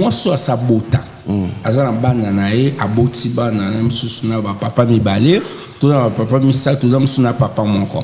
Mwasi oyo asabota, aza na bana na ye, aboti bana na mosusu na bapapa mibale to na bapapa misato, toza mosusu na papa moko.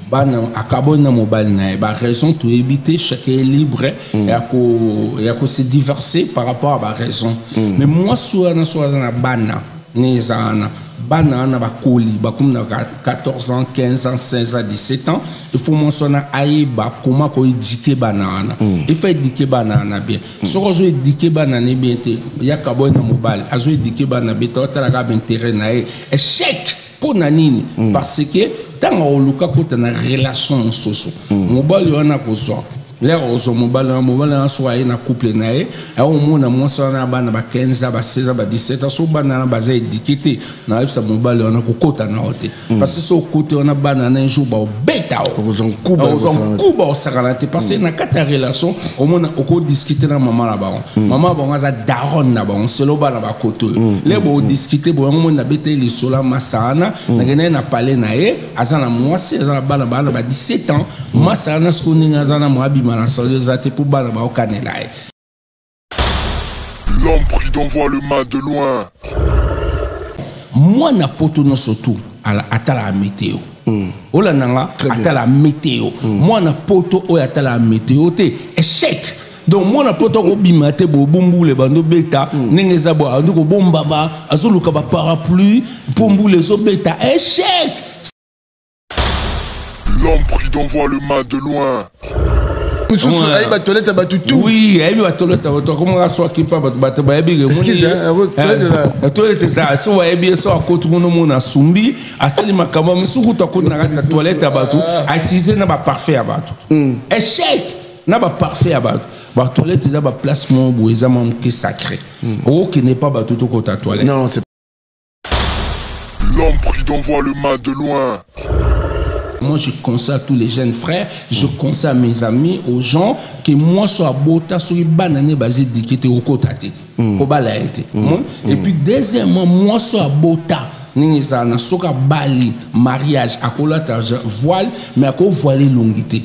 Bana akaboni na mobali na ye, baraison toyebi te, chacun est libre ya kose divorcer par rapport à baraison. Mais mwasi wana, so aza na bana ne, eza wana bana wana bakoli, bakomi na 14 ans, 15 ans, 16 ans, 17 ans, il faut mwasi wana ayeba koma koéduquer bana wana. Il faut éduquer bana wana bien. Soki azoéduquer bana ne bien te, yaka boye na mobali azoéduquer bana bien te, otalaka baintérêt na ye, échec. Mpo na nini? Parce que ntango oluka kota na relation mosusu, mobali wana kozwa lere ozwa mobali wana, mobali wana soki aye na couple na ye, aomona mwasi wana bana ba 15 ans, ba 16 ans, ba 17 ans, so bana wana baza éduqué te, nayebisa mobali wana kokota na yo te, parce que so okoti wana, bana wana un jour baobeta o. Okozwa nkuba. Okozwa nkuba, osakana te, parce que na kati ya relation omona okodiscuter na mama na bango, mama na bango aza daronne na bango. Selo bana bakoto oyo le bodiscuter boyango, moni nabeta ye lisolo ya masa wana, nakende ye na pale na ye, aza na mwasi, aza na bana, bana ba 17 ans. Masa wana sikoyo ndenge aza na mwa abima na solo eza te, mpo bana baokanela ye. L'homme prudent voit le mal de loin. Mwana poto nyonso tu atalaka météo. Olanda nga, atala météo. Mwana poto oyo atalaka météo te, échec. Donc mwana poto akobima te boye, bombula ebandi obeta ndenge eza boye, andi kobombama, azoluka baparapluie mpo mbula ezobeta, échec. L'homme prudent voit le mal de loin. Mosusu ayebi batoilette ya bato tu. Oui, ayebi batoilette ya bato, akomaka so akipa bato, bato bayebi. Excuse, hein, toilette Toilette eza so bayebi ye, so akoti kuna, omona asumbi, asali makambo mosusu, kutu akoti na kati ya toilette ya bato, autiliser na baparfum ya bato, échec. Na baparfum ya bato, batoilette eza baplace moko boye, eza mwa moke sacré, okokende pa bato tokota toilette. Non, c'est L'homme prudent voit le mal de loin. Moi, je conseille à tous les jeunes frères, je conseille à mes amis, aux gens, que moi, so abota, soki bana ne baza éduqué te, okota te. Kobala ye te. Et puis, deuxièmement, moi, so abota, ndenge ezala na soki abali, mariage, akolata voile, mais akovoile elongi te.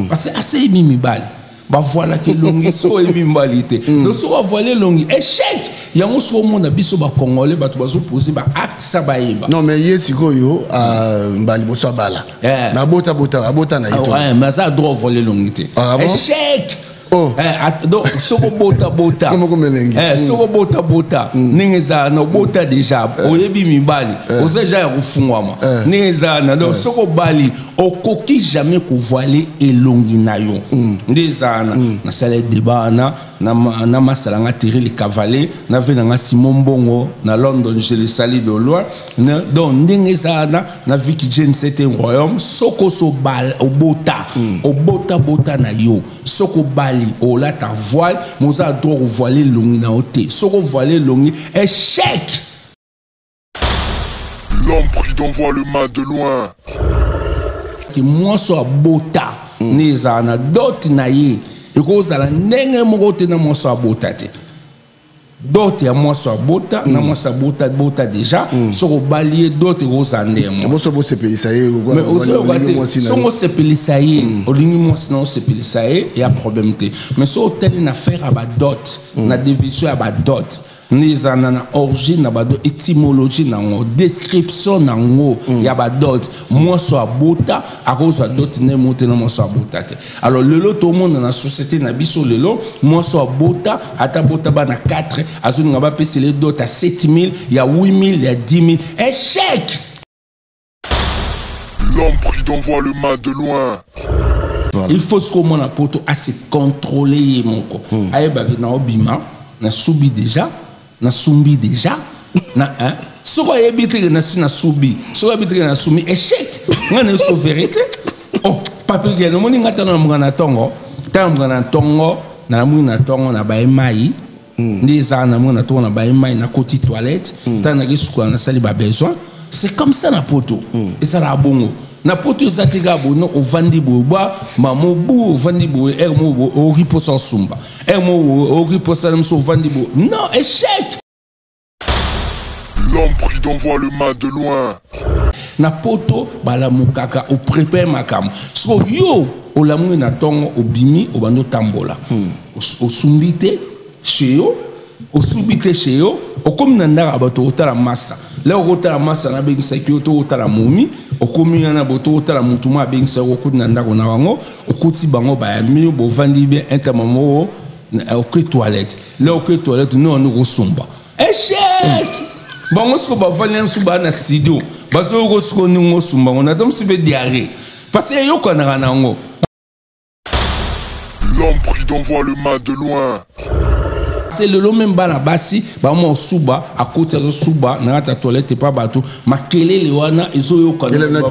Parce que aseyebi mibali bavoilaka elongi, so oyebi mibali te. Donc soki avoile elongi, échec. Yango soki omona biso bacongolais, bato bazopose baacte sa bayeba. Non, mais ye sikoyo, ah, mbala liboso abala. Eh. Mais abota bota, abota na ye to. Ouais, mais aza droit voile elongi te. Ah bon? Échec. Oh. Eh, donc soki obota bota. Koma koma elengi. Eh, soki obota bota ndenge ezala na obota déjà, oyebi mibali, oza déjà ya kofungwama ndenge ezala na. Donc soki obali, okoki jamais kovoile elongi na yo nde ezala na. Nasala débat wana na masala nga Thierry Le Cavalier, na ve na nga Simon Mbongo na London, je le salue de loin. Donc ndenge ezala na Vicky Jane, c'est un royaume. Soko so bal obota, obota bota na yo, soki obali, olata voile, mais oza droit kovoile elongi na yo te. Soki ovoile elongi, échec. L'homme prudent voit le mal de loin. Ke mwasi abota nde ezala na dot na ye ekozala ndenge moko te na mwasi abota te. Dot ya mwasi abota na mwasi abota bota déjà, soki obali ye, dot ekozala ndenge moko. Moso bosepelisa ye. Mais ozoyoka te, songo osepelisa ye, olingi mwasi na osepelisa ye, ya problème te. Mais so otali na affaire ya badot, na définition ya badot nde eza na origine na badot, étymologie nango, description nango ya badot, mwasi abota akozwa dot nde mo te na mwasi abota te. Alors lelo tomona na société na biso lelo, mwasi abota, ata bota bana 4, azolinga bapesela ye dot ya 7000, ya 8000, ya 10 000, échec. L'homme prudent voit le mal de loin. Il faut ce komona poto ase contrôler ye moko, ayebaki na obima, nasubi déjà, nasumbi déjà na hein? Soki ayebi teke nasi nasubi, soki ayebi teke nasumi, échec. Ngai na yeso vérité. Oh papi gene, omoni ngai tana namuka na ntongo, tana namuka na ntongo, nalamui na ntongo, na baye mai nde ezala, namuka na ntongo, na baye mai, nakoti toilette, tana naki sukola, nasali babesoin. C'est comme ça na poto, ezalaka bongo na poto. Eza te kaka boye no, ovandi boye bwa mamobu, ovandi boye ere moko boye, okoki mposa osumba ere moko boye, okoki mposa na moso, ovandi boye, non, échec. L'homme prudent voit le mal de loin. Na poto balamukaka, oprépare makambo. Siko yo olamuki na ntongo, obimi, obandi otambola, osumbi te chez yo. Osubi te chez yo, okomi na ndako ya bato okotala masa. Leo okotala masa nabengisaki yo to okotala momi, okomi wana bo to okotala mutu moko abengisaki yo, okuti na ndako na bango, okuti bango bayambi yo, bovandi bien intama moko, oke toilette. Leo oke toilette, no wana okosumba. Échec! Bango siko bavandi na mosusu baa na studio, bazoyoka siko ndenge osumba ngo, na to mosusu mpe diarrhée. Parce que eyokanaka na yango. L'homme prudent voit le mal de loin. C'est lelo même bana basi bamwa osuba akoti azosuba na kati ya toilette epa bato makelele wana ezoyokana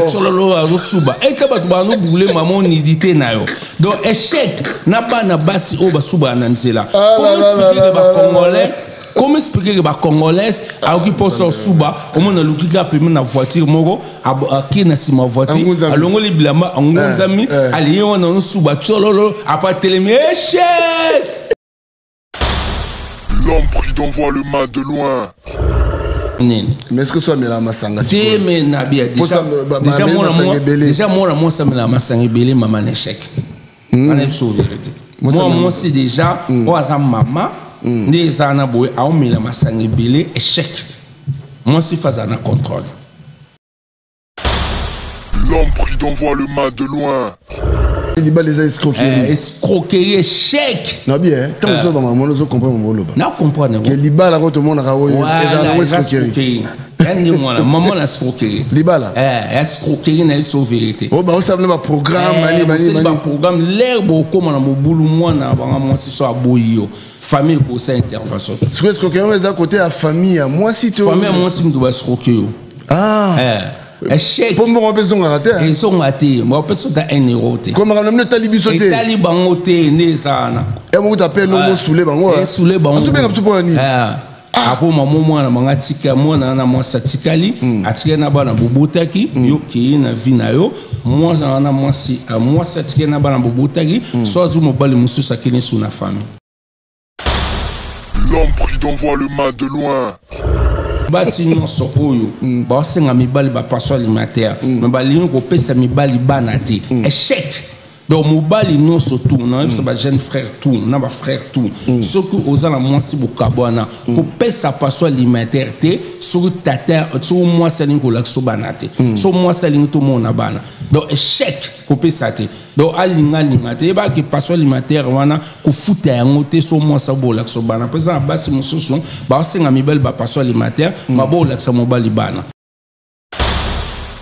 tsololo azosuba ete bato banobule mama onidite na yo. Donc échec na bana basi oyo basubaka na nzela. Comment expliquer que bacongolais, comment expliquer que bacongolaise akoki mposa osuba omona aluki kaka pembeni na voiture moko, ake na nsima voiture, alongoli bilamba, angunzami, aliye wana osuba tsololo apa telemi. Échec! L'homme prudent voit le mal de loin. Nini? Mais est-ce que so amela masanga? Te, me nabia déjà déjà mwana mwasi amela masanga ebele, mama na échec. Wana biso vérité. Mwana mwasi déjà oyo aza mama nde eza na boye aomela masanga ebele, échec. Mwasi fa azala na contrôle. L'homme prudent voit le mal de loin. Libala eza escroquerie. Escroquerie, échec. Na bien, ntango ozoba mama ozo comprendre mama oloba. Na comprendre. Ke libala ko tomonaka oyo ezala nango escroquerie. Nde mwana mama na escroquerie. Libala. Escroquerie na biso vérité. Oyo baosala na baprogramme bani bani bani. Baprogramme l'air bokóma na mobulu, mwana banga mwasi so aboyi yo, famille ekosa intervention. Sikoyo escroquerie eza côté ya famille ya mwasi to? Famille ya mwasi mutu baescroquer yo. Échec. Mpo mbongo mpe ezongaka te. Ezonga te, bapesa ata 1 euro te. Ko makambo na bino etali biso te. Etali bango te, nde eza wana. E moko ta mpe lomo sule bango. Esule bango. Azobenga biso mpona nini? Apo mama mwana bango atika mwana wana mwasi atikali, atikali na bana bobotaki yo, kei na vie na yo. Mwana wana mwasi, mwasi atikali na bana bobotaki, so azwi mobali mosusu, akeli su na famille. L'homme prudent voit le mal de loin. Basi nyonso oyo baosenga mibali bapension alimentaire, me balingi kopesa mibali bana te, échec. Donc mobali nyonso tu nayebisa bajeune frère tout na bafrère tout, soki oza na mwasi bokabwana, kopesa pension alimentaire te soki tata, soki mwasi alingi kolakisa bana te, soki mwasi alingi tomona bana. Donc échec, kopesa te. Donc alinga alinga te, yebaki pension alimentaire wana kofuta yango te so mwasi abolakisa bana. Mpo eza na basi mosusu baosenga mibali bapension alimentaire, mabolakisa mobali bana.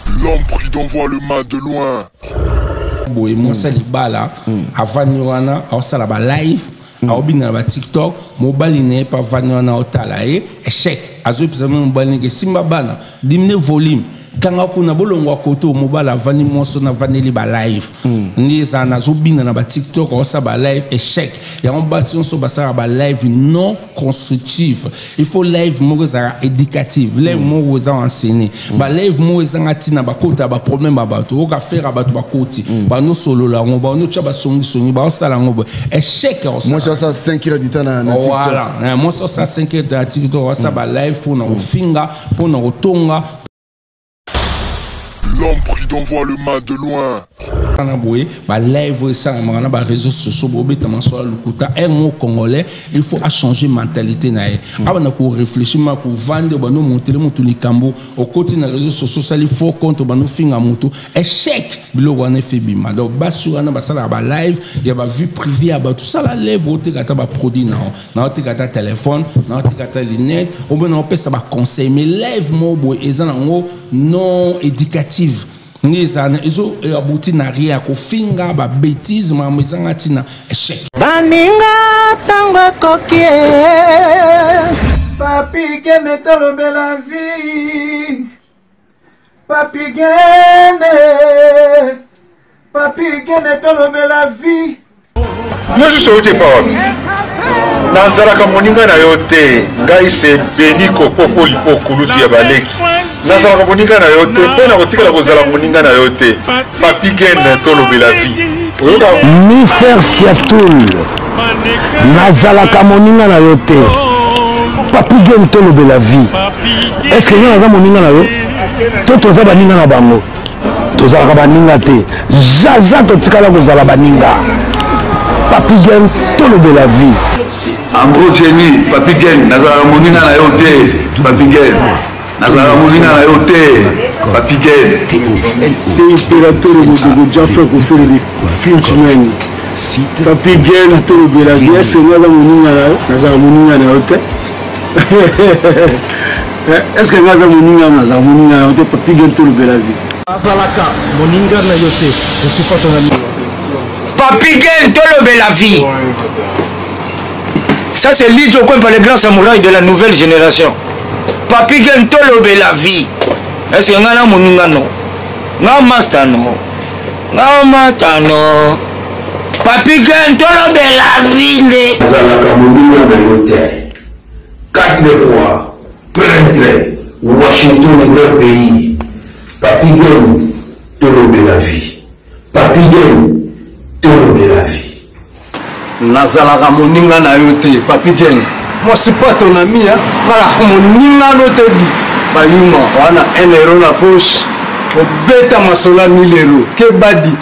L'homme prudent voit le mal de loin. Boye mwasi ya libala avandi wana aosala balive, aobina na baTikTok, mobali na ye mpe avandi wana aotala ye. Échec. Azoyebisa mobali ndenge esimba bana, diminue volume, kanga kuna, bolongwa koto. Mobali avandi, mwasi wana avandeli balive nde ezala nazobina na baTikTok, aosala balive. Échec. Yango basi nyonso basalaka balive non constructive. Il faut live moko ezalaka éducative, live moko eza enseigné. Balive moko ezanga ntina, bakota baproblème ya bato, oyoka affaire ya bato, bakoti banosolola yango, banotya basongisongi, baosala yango boye. Échec. Mwasi asala 5 heures du temps na TikTok. Voilà, mwasi osala 5 heures na TikTok, osala balive mpona kofinga, mpona kotonga. L'homme prudent voit le mal de loin. Wana boye balive oyo esalamaka na baréseau sociaux, bobeta masolo ya lokuta. Un mot, congolais il faut achanger mentalité na ye, abanda koréfléchir ma kovande bando montele motu likambo. Okoti na réseau sociaux, osali faux compte, bando finga motu. Échec. Biloko wana efe ebima. Donc basi wana basalaka balive ya bavie privée ya bato, sala live oteka ata baproduit na yo, na oteka ata telefone, na oteka ata lunette, obe na opesa baconseil. Mais live moko boye eza nango non éducative, nde ezala na ezo abuti na rien ya kofinga, babêtise, makambo ezanga ntina. Échec. Baninga, ntango ekoki. Papi Gene, tolobela vie. Papi Gene, Papi Gene, tolobela vie. Nyonso outi epa wapi? Nazalaka moninga na yo te. Ngai se Beni Kopoko Lipo, kulutu ya baleki. Nazalaka moninga na yo te mpe nakotikala kozala moninga na yo te. Papi Gen, tolobela vie, oyoka. Mister Siatul, nazalaka moninga na yo te. Papi Gen, tolobela vie. Est ce que nga naza moninga na yo to toza baninga na bango? Tozalaka baninga te, zaza totikala kozala baninga. Papi Gen tolobela vie. En gros Jenny, Papi Gen, nazalaka moninga na yo te, Papi Gen. Nazalaka moninga na yo te, Papi Gen. C'est Imperator Modogo Jaffa Kofele Frenchman. Papi Gen tolobela vie, est-ce que naza moninga na yo? Nazalaka moninga na yo te. Est-ce que naza moninga nazalaka moninga na yo te, Papi Gen tolobela vie. Azalaka moninga na yo te, je suis pas ton ami. Papi Gen tolobela vie. Ça c'est Lidjo Kwempa, le grand samouraï de la nouvelle génération. Papi Gen tolobela vie. Est-ce que nga na moninga no? Nga master no? Nga mata no? Papi Gen tolobela vie nde. Azalaka moninga na yo te. 4 rois, prêtre, Washington grand pays. Papi Gen tolobela vie. Papi Gen tolobela vie. Nazalaka moninga na yo te, Papi Gen. Moi je suis pas ton ami, hein. Nazalaka moninga no te bi. Bayuma wana 1 euro na poche. Obeta masolo ya 1000 euro. Kebadi.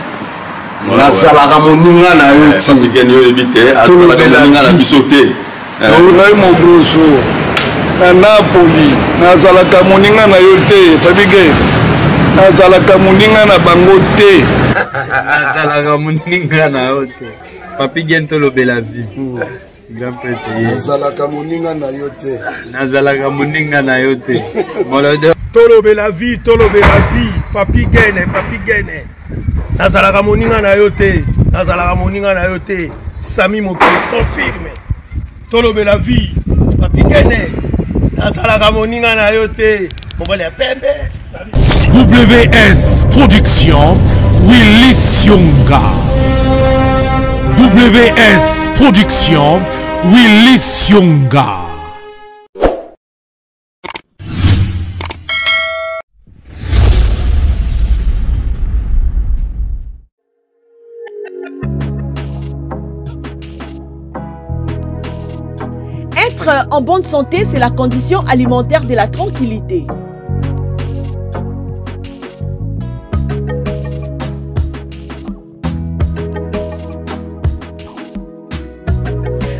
Nazalaka moninga na yo te. Papi Gen yo oyebi te, azalaka moninga na biso te. Ngai Mogroso na Napoli, nazalaka moninga na yo te, Papi Gen. Nazalaka moninga na bango te. Nazalaka moninga na yo te. Papi Gen tolobela vie. Grand prêtre ye. Nazalaka moninga na yo te. Nazalaka moninga na yo te. Molodeur. Tolobela vie, tolobela vie. Papi Gen, Papi Gen. Nazalaka moninga na yo te. Nazalaka moninga na yo te. Sami Mokili confirme. Tolobela vie. Papi Gen. Nazalaka moninga na yo te. Mobali ya pembe. WS Production, Willy Sionga. WS Production, Willy Sionga. Être en bonne santé, c'est la condition alimentaire de la tranquillité.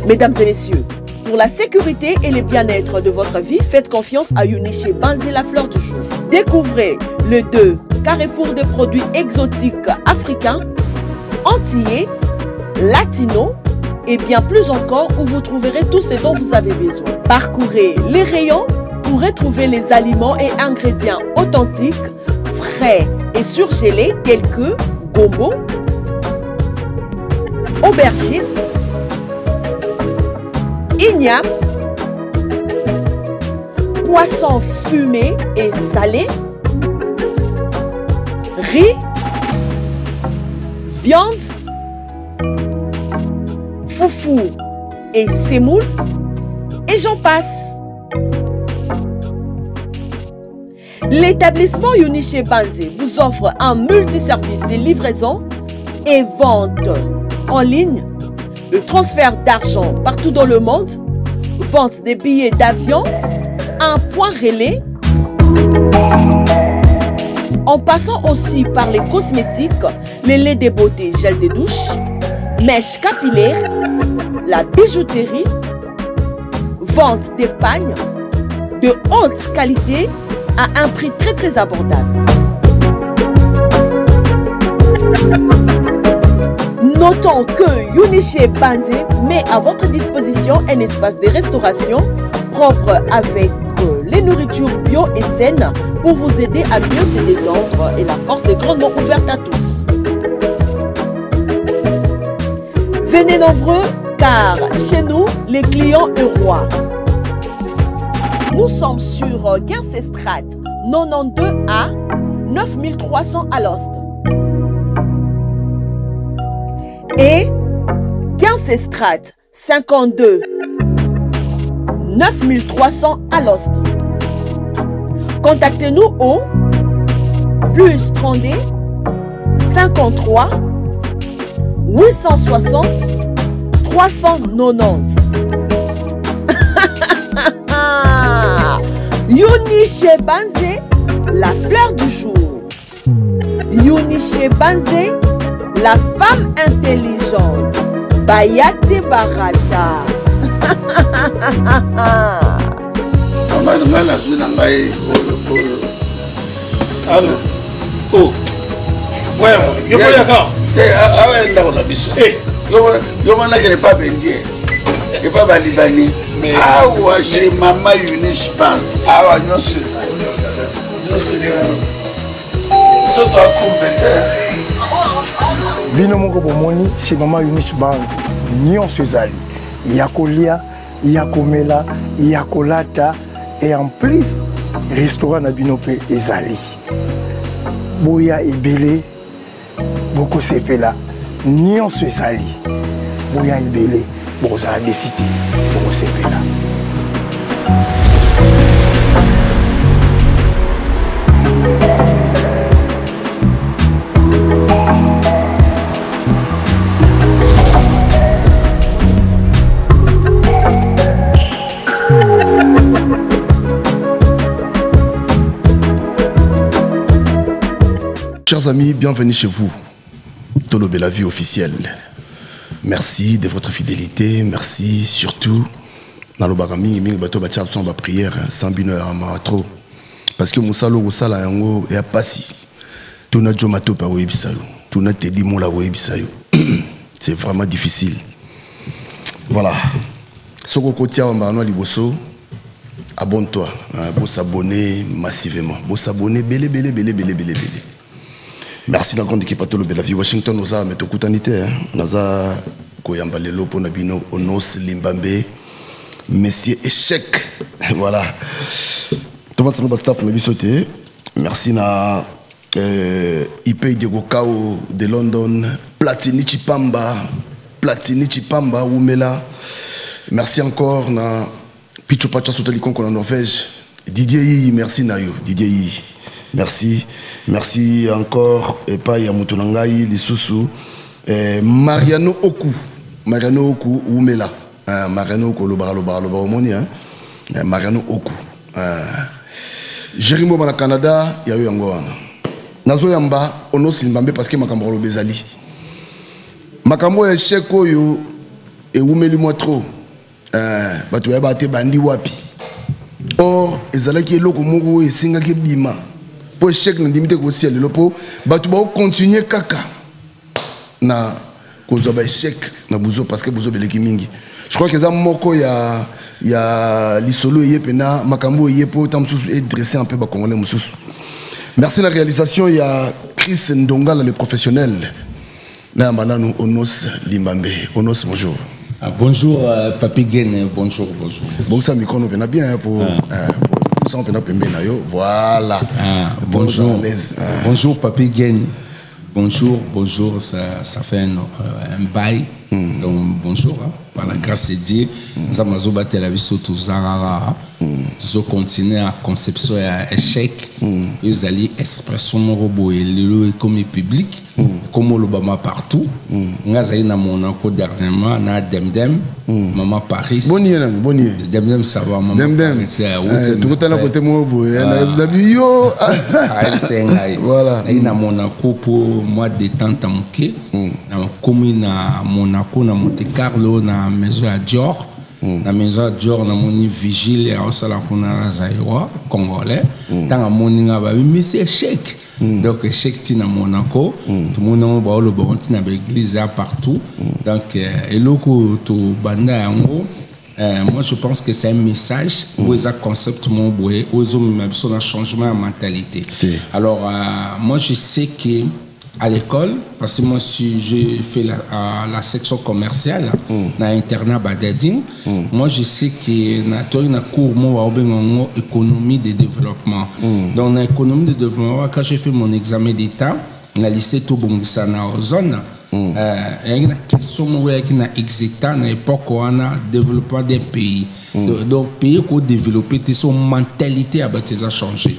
Mesdames et messieurs, pour la sécurité et le bien-être de votre vie, faites confiance à Uniché Banzé la fleur du jour. Découvrez le 2 carrefour de produits exotiques africains, antillais, latinos et bien plus encore où vous trouverez tout ce dont vous avez besoin. Parcourez les rayons pour retrouver les aliments et ingrédients authentiques, frais et surgelés tels que gombo, aubergine, igname, poisson fumé et salé, riz, viande, foufou et semoule, et j'en passe. L'établissement Uniché Banzé vous offre un multiservice de livraison et vente en ligne, le transfert d'argent partout dans le monde, vente des billets d'avion, un point relais, en passant aussi par les cosmétiques, les laits de beauté, gel de douche, mèches capillaires, la bijouterie, vente des pagnes de haute qualité à un prix très très abordable. Notons que Uniché Banzé met à votre disposition un espace de restauration propre avec les nourritures bio et saines pour vous aider à mieux se détendre et la porte est grandement ouverte à tous. Venez nombreux car chez nous, les clients est roi. Nous sommes sur Guernsey-Strat, 92A, 9300 à l'Ost. Et Guernsey-Strat, 52, 9300 à l'Ost. Contactez-nous au plus 32 53 860 390. Uniché Banzé, la fleur du jour. Uniché Banzé, la femme intelligente. Bayate barata. Mama na ngai nazwi na ngai oyo oyo. Allo. Oh. Ouais, yo koyaka. Te awa ya ndako na biso. Eh. Yo monaki epa bendie. Epa balibani. Awa chez mama Eunice Bank. Awa nyonso ezali. Nyonso ezali. Nzoto akumbe te. Bino moko bomoni chez mama Eunice Bank nyonso ezali ya kolia ya komela ya kolata et en plus restaurant na bino mpe ezali boya ebele bokosepela nyonso ezali boya ebele bokozala desi te bokosepela. Chers amis, bienvenue chez vous. Tolobela vie officielle. Merci de votre fidélité, merci surtout. Nalobaka mingi mingi bato batia biso na ba prière sans bino ya mawa trop. Parce que mosala oyo kosala yango ya pasi. Tuna Joe Matope akoyebisa yo. Tuna Teddy Mola akoyebisa yo. C'est vraiment difficile. Voilà. Soki okoti awa mbala no liboso, abonne-toi. Hein, bo s'abonner massivement. Bo s'abonner bele bele bele bele bele bele. Merci na grande équipe à Tolobela Vie Washington oza mais tokutani te hein. Naza koyamba lelo pona bino Onos Limbambe Monsieur Échec. Voilà. Tova tsano ba staff na biso te. Merci na IP Diego Kao de London, Platini Chipamba, Platini Chipamba Wumela. Merci encore na Picho Pacha Sotali Konko na Norvège. Didier Yi, merci na yo, Didier Yi. Merci. Merci encore epai ya moto na ngai lisusu Mariano Oku. Mariano Oku Wumela. Mariano Oku lobaka lobaka lobaka omoni hein. Mariano Oku. Jerry Mboma na Canada ya yo yango wana. Nazoyamba Onos Limbambe parce que makambo aloba ezali. Makambo ya échec oyo ewumeli mwa trop. Bato bayeba te bandi wapi. Or ezalaki eloko moko oyo esengaki ebima. Po échec na ndimi te kosia lelo po bato bao continuer kaka na kozwa ba échec na buzo parce que buzo beleki mingi. Je crois que eza moko ya lisolo eye pena makambo eye po ta mosusu e dresser un peu ba Congolais mosusu. Merci na réalisation ya Chris Ndongala le professionnel. Na mananu Onos Limbambe. Onos bonjour. Ah, bonjour Papi Gene, bonjour, bonjour. Bon ça micro no pena bien hein, pour, pour ça pena pembe na yo. Voilà. Ah, Pour bonjour. nous à l'aise. Ah. Bonjour Papi Gene. Bonjour, bonjour, ça fait un bail. Donc bonjour, hein. Par la grâce de Dieu, nous avons battu la vie sur tout Zarara. Nous continuons à conception et à échec. Ils allaient expression mon robot et le comme public, comme l'Obama partout. Nous avons na Monaco dernièrement, na Demdem, Maman Paris. Bonne nuit, Nang, bonne nuit. Demdem, ça va, Maman Demdem. Paris, c'est à Tout le temps, côté moi, boy, hein, vous avez vu, yo. Ah, c'est un gars. Voilà. Là, il y a Monaco pour moi détente à Mouké. Dans la commune à Monaco, na Monte Carlo, na maison à Dior. Na maison à Dior, na moni vigile, à Osala kuna na Zaïrois, congolais. Tant à moni nga ba, mais c'est échec. Donc échec ti na Monaco, tout le monde ba lo bon ti na ba église à partout. Donc eloko to banda yango, moi je pense que c'est un message où ils ont concept mon boy, où ils ont même besoin d'un changement de mentalité. Alors moi je sais que à l'école, parce que moi j'ai fait la section commerciale dans l'internat Badadine. Moi je sais que dans un cours moi, on a une économie de développement. Donc dans l'économie de développement, quand j'ai fait mon examen d'état, dans le lycée Tobongisa na zone, il y a une question moi qui n'a exécuté dans l'époque où on a développement d'un pays. Donc pays qu'on développé, son mentalité a déjà changé.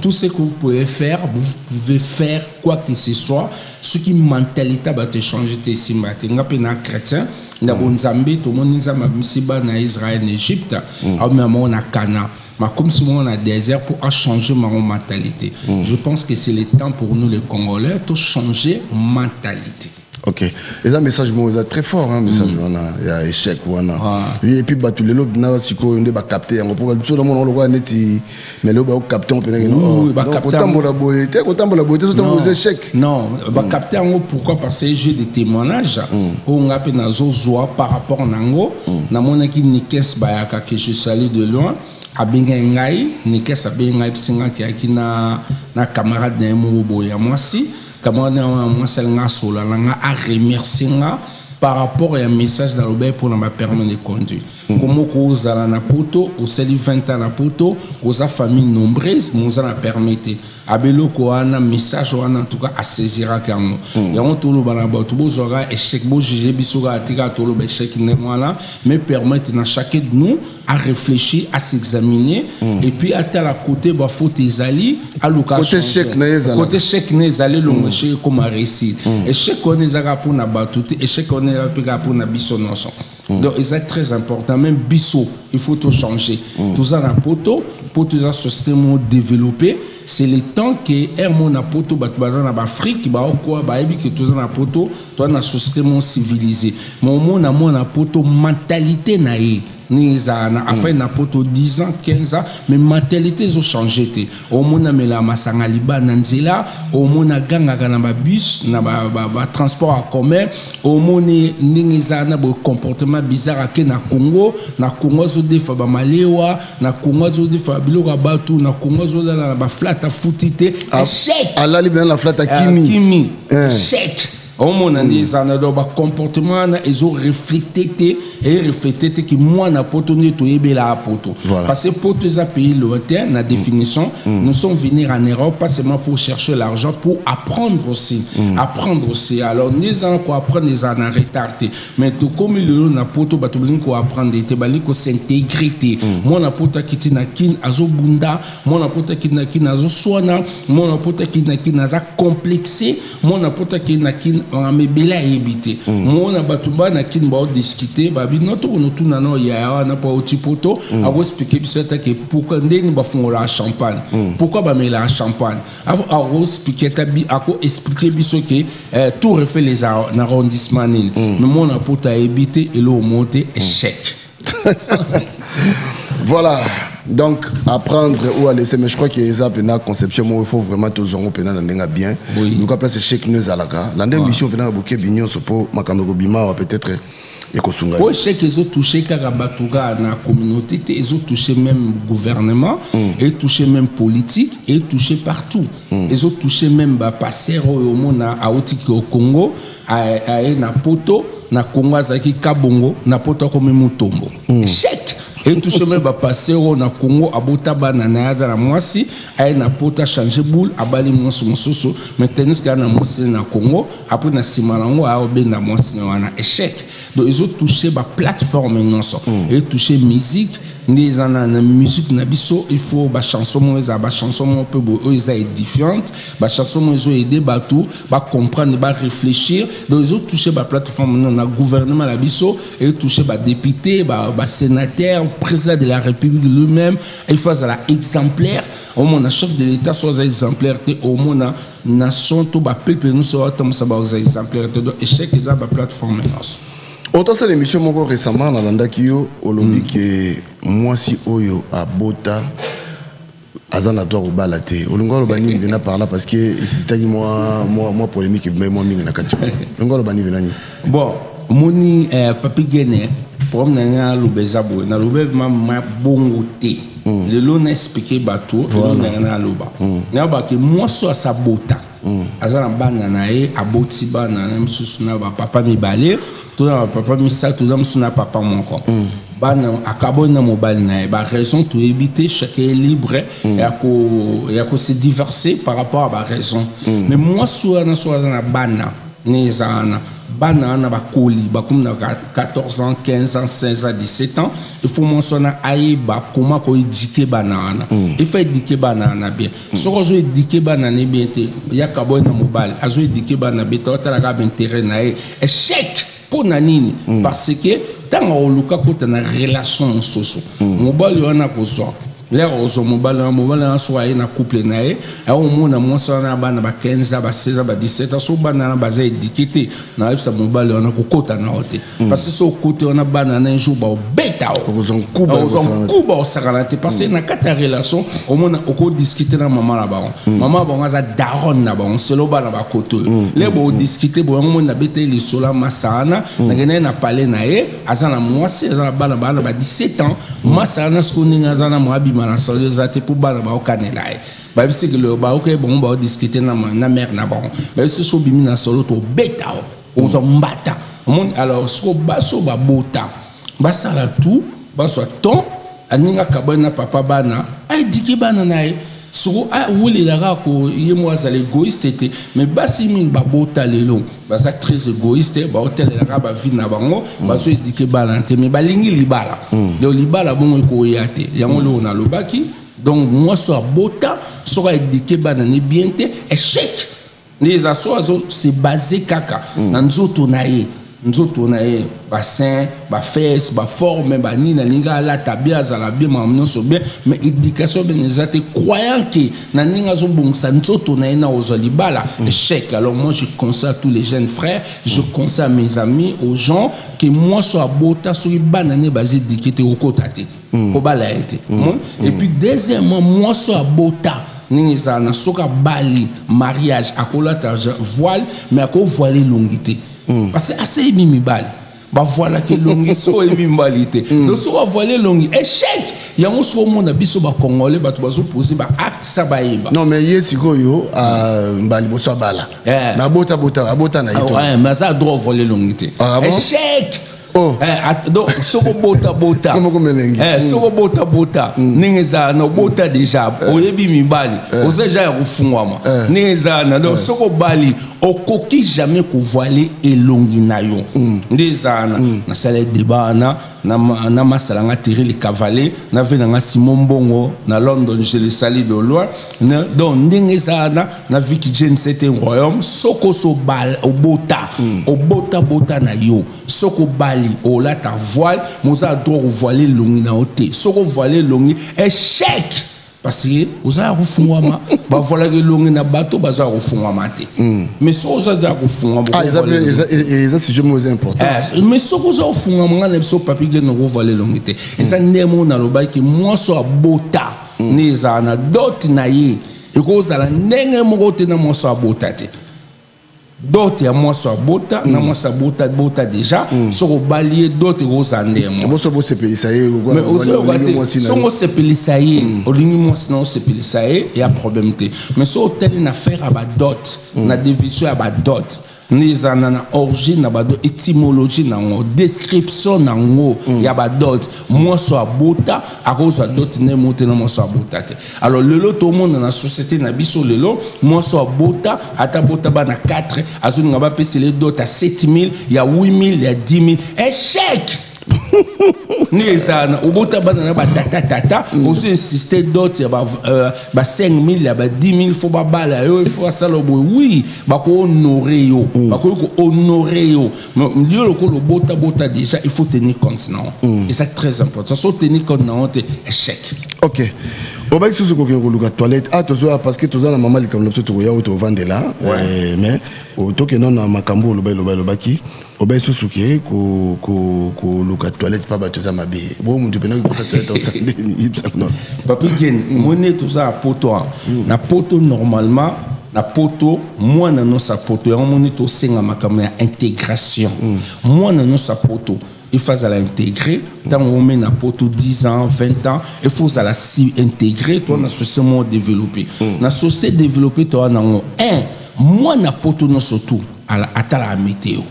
Tout ce que vous pouvez faire, vous pouvez faire quoi que ce soit. Ce qui mentalité a changé, c'est si matin. Nga pe na chrétien, na bon Nzambe, tout le monde Nzambe misiba na Israël, en Égypte, a même on a Cana. Mais comme souvent on a désert pour changer ma mentalité. Je pense que c'est le temps pour nous les Congolais de changer mentalité. Ok, eza message moko eza très fort, hein, message wana ya échec wana. Et puis bato lelo na sikoyo nde bacapte yango, mpo biso namona lokola neti, mais lelo baocapte yango mpenza. Oui, bacapte Kotambola boye te, kotambola boye te, sotambola eza échec. Non, bacapte yango. Pourquoi? Parce que j'ai des témoignages oyo nga mpe nazozwa par rapport nango. Namonaki Nikes Bayaka, que je salue de loin, abengai ngai. Nikes abengai ngai, bisinga ayaki na camarade na ye moko boye ya mwasi. Camarade na ye ya mwasi alinga asola na nga, aremercie nga par rapport ya message nalobaki mpona bapermis de conduire. Komo kozala na poto, osali 20 ans na poto, oza famille nombreuse, mais oza na permis te. Abeloko wana, message wana, en tout cas asaisiraki yango. Yango toloba na bato, bozwaka échec, bojuge biso kaka te, kaka toloba échec ndenge wana, mais permettre na chacun de nous à réfléchir, à s'examiner et puis atala côté bafaute ezali, aluka Côté échec na ye ezalaka. Côté échec na ezali, elongo échec ekoma réussite. Échec wana ezalaka mpona bato te, échec wana ezalaka mpe kaka mpona biso nyonso. Donc eza très important, même biso il faut tout changer. Toza na poto, poto eza société moko développée. C'est le temps que air mo na poto, bato baza na baafrike, baokoa bayebi ke toza na poto, toza na société moko civilisée. Mais omona mwana poto, mentalité na ye ndenge ezala na afai na poto 10 ans, 15 ans, mais mentalité ezochange te. Omona amela masanga liba na nzela, omona agangaka na babus, na batransport ya commun, omoni ndenge ezala na bocomportement bizarre. Ake na Congo, na Congo azodefa bamalewa, na Congo azodefa biloko ya bato, na Congo azolala na baflat, afuti te. Échec. Alali mpenza na flat, akimi. Akimi, échec. Omona nde eza na, donc bacomportement wana ezoreflète te, ereflète te ki mwana poto nde toyebelaka poto. Parce que poto eza pays lointain na définition. Nous sommes venus en Europe pas seulement pour chercher l'argent, pour apprendre aussi, apprendre aussi. Alors nde eza na koapprendre, eza na retard te, mais tokomi lelo na poto, bato balingi koapprendre te, balingi kos'intégrer te. Mwana poto akiti na Kine, azobunda. Mwana poto akiti na Kine, azoswana. Mwana poto akiti na Kine, aza complexé. Mwana poto akiti na Kine, makambo ebele ayebi te. Mona bato bana Kine baodiscute, babi no tokono tuna na yaya wana mpo auti poto, akoexplike biso atake pourquoi ndeni bafungolaka champagne, pourquoi bamelaka champagne. Akoexplike ata akoexplike biso ke tour Eiffel eza na arrondissement nini. Mais mwana poto ayebi te eloko moko te, échec. Voilà, donc apprendre ou à laisser, mais je crois que eza mpenza conception moko, il faut vraiment tozwango mpenza na ndenge ya bien. Luka place échec no ezalaka, landa émission mpenza na bokebi nyonso, mpo makambo ekobima awa peut-être ekosunga yo. Po échec ezotouche kaka bato kaka na communauté te, ezotouche même gouvernement, etouche même politique, etouche partout, ezotouche même bapasteur oyo omona autiki au Congo, aye na poto. Na Congo azalaki kabongo, na poto akomi mutombo, échec. Etouche même bapasteur oyo na Congo abota bana na ye, aza na mwasi, aye na poto, achange boule, abali mwasi mosusu, mais tennis kaka na mwasi na Congo. Après na nsima nango aobenda mwasi na wana, échec. Donc ezotouche baplateforme nyonso, etouche musique. Nde eza na musique na biso, il faut bachanson moko ezala bachanson moko mpe boye oyo eza édifiante, bachanson moko ezoaide bato bacomprendre, baréfléchir. Donc ezotouche baplateforme no na gouvernement na biso, etouche badéputé, basénateur, président de la République lui-même, il faut azala exemplaire. Omona chef de l'État so aza exemplaire te, omona nation to bapeuple nyonso atambusa baza exemplaire te. Donc échec eza baplateforme nyonso. Otosala émission moko récemment, nalandaki yo, olobi ke mwasi oyo abota aza na droit kobala te. Olingi oloba nini mpena par là? Parce que esisitaki mwa polémique, ebimai mwa mingi na kati wana. Olingi oloba nini mpena nini? Bon, omoni, Papi Gene, problème na ngai naloba eza boye, naloba ma bongo te. Lelo na explike bato lelo na ngai naloba, nayobake mwasi oyo asabota, aza na bana na ye, aboti bana na mosusu na bapapa mibale to na bapapa misato, toza mosusu na papa moko. Bana akaboni na mobali na ye, baraison toyebi te, chacun est libre ya kose divorcer par rapport à baraison. Mais mwasi wana so aza na bana, ne eza wana bana wana bakoli, bakomi na 14 ans, 15 ans, 16 ans, 17 ans, il faut mwasi wana ayeba koma koéduquer bana wana. Il faut éduquer bana wana bien. Soki azoéduquer bana ne bien te, yaka boye na mobali azoéduquer bana bien te, otalaka baintérêt na ye, échec. Mpo na nini? Parce que ntango oluka kota na relation mosusu, mobali wana kozwa Lere ozwa mobali wana, mobali wana soki aye na couple na ye, akomona mwasi wana na bana ba 15 ans, ba 16 ans, ba 17 ans, soki bana wana baza éduqué te, nayebisa mobali wana kokota na yo te. Parce que soki okoti wana, bana wana un jour baobeta yo, okozwa nkuba osakana te. Parce que na kati ya relation, omona okodiscute na mama na bango, mama na bango aza daronne na bango, selo bana bakoto oyo le bodiscute boyango. Moni nabeta ye lisolo ya masa wana, nakende ye na palais na ye, aza na mwasi, aza na bana, bana ba 17 ans. Masa wana sikoyo ndenge aza na mwa abima na salon eza te, mpo bana baokanela ye, bayebisi ke baoka ye bango baodiscute na mare na bango, bayebisi so obimi na solo tobeta o ozwa mbata. Omoni, alors sikoyo basi oyo babota basala tout, bazwa ton aninga kabani na papa bana, aéduquer bana na ye. Soko awulela kaka ko ye mo azala égoïste te. Mais basi mingi babota lelo baza très égoïste, baotelela kaka bavie na bango, bazoéduquer bana te, mais balingi libala. Donc libala bongo ekoya te. Yango lelo nalobaki, donc mwasi oyo abota, soki aéduquer bana ne bien te, échec. Nde eza so azo se base kaka na nzoto na ye, nzoto na ye, baseins, bafesses, baforme, banini, alingi alata bien, azala bien, makambo nyonso bien, mais éducation bien eza te, croyant ke na ndenge azobongisa nzoto na ye na kozwa libala, échec. Alors moi, je conseille à tous les jeunes frères, je conseille à mes amis, aux gens, ke mwasi abota, soki bana ne baza éduqué te, okota te, kobala ye te. Et puis deuxièmement, mwasi abota, ndenge ezala na soki abali, mariage, akolata voile, mais akovoile elongi te, parce que aseyebi mibali bavoilaka elongi. Soki oyebi mibali te, donc soki avoile elongi, échec. Yango soki omona biso bacongolais, bato bazopose baacte sa bayeba. Non, mais ye sikoyo mbala liboso abala, mais abota, bota, abota na ye to. Mais aza droit voile elongi te. Ah bon? Échec. Donc soki obota bota, soki obota bota, ndenge ezala na obota déjà, oyebi mibali, oza déjà ya kofungwama, ndenge ezala na, donc soki obali, okoki jamais kovoile elongi na yo. Nde ezala na nasala débat wana na masala nga Thierry Le Cavalier, na ve nanga Simon Mbongo na London, je le salue de loin. Donc ndenge ezala na Vicky Jane, c'est un royaume. Soko so bal obota, obota bota na yo, soko bali, olata voile, moza droit kovoile elongi na yo te. Soko voile elongi, échec, parce que oza ya kofungwama. Bavoilaka elongi na bato baza ya kofungwama te. Mais soki oza ya kofungwama, Ah, eza sujet moko eza important. Mais soki oza kofungwama, ngai na biso papi gene, okovoile elongi te. Eza nde moko nalobaki, mwasi abota nde ezala na dot na ye ekozala ndenge moko te na mwasi abota te. Dot ya mwasi abota na mwasi abota bota déjà, soki obali ye, dot ekozala ndenge moko. Boso bosepelisa ye. Mais ozoyoka te, songo osepelisa ye, olingi mwasi na osepelisa ye, ya problème te. Mais so otali na affaire ya badot, na définition ya badot, nde ezala na origine na badot, étymologie nango, description nango ya badot, mwasi abota akozwa dot nde mo te na mwasi abota te. Alors lelo tomona na société na biso lelo, mwasi abota, ata bota bana 4, azolinga bapesela dot ya 7000, ya 8000, ya 10 000. Échec. Nde ezala na obota bana na batata tata, ozo insiste dot ya ba 5000, ya ba 10 000, fo babala yo, fo basala boye. Oui, bakohonore yo, bakoki kohonore yo, mais yo lokola obota bota déjà, il faut tenir compte na ngo. Et c'est très important. So tenir compte na ngo te, échec. Ok, obaki susu kokende koluka toilette. Ah, tozoya parce que toza na mama likambo na biso, tokoya oyo tovandela, mais tokenda na makambo oloba, eloba, elobaki obai susu ke koluka toilette mpa bato eza mabe. Bo motu mpena kosa toilette osandeni. Papi Gen, moni toza na poto awa. Na poto, normalement na poto, mwana nyonso ya poto, yango moni tosenga makambo ya intégration. Mwana nyonso ya poto, il faut azala intégré. Ntango ome na poto 10 ans, 20 ans, il faut ozala si intégré to na société moko développé. Na société développé, to wana nango un mwana poto nyonso tu atalaka météo.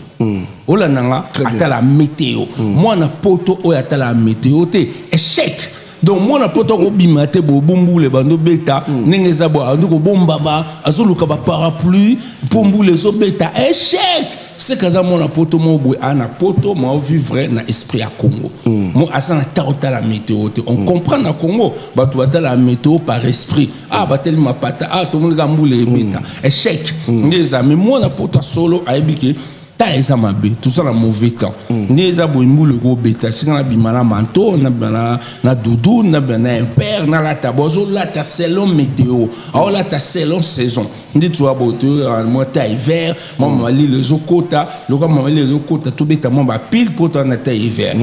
Olanda nga, atala météo. Mwana poto oyo atalaka météo te, échec. Donc mwana poto akobima te bobumbule bando beta ndenge eza boye, andi kobombama, azoluka baparapluie mpo mbula ezobeta, échec. Seke aza mwana poto moko boye aa na poto ma vivre na esprit ya Congo mo, aza na ta otala météo te. On comprend, na Congo bato batala météo par esprit. Ah, bateli mapata, ah, tomoni kaka mbula ebeta, échec. Nde eza, mais mwana poto solo ayebi ke ta Ta eza mabe, toza na mauvais temps. Nde eza boye, mbula ekobeta, sika nabima na manteau, nabima na doudou, nabima na imper, nalata bo azolata selon météo, aolata selon saison. Nde toza boye, toyokaka mwa ta hiver, mwa malili ezokota, loka malili ezokota, tobeta mwa bapile mpo toa na ta hiver,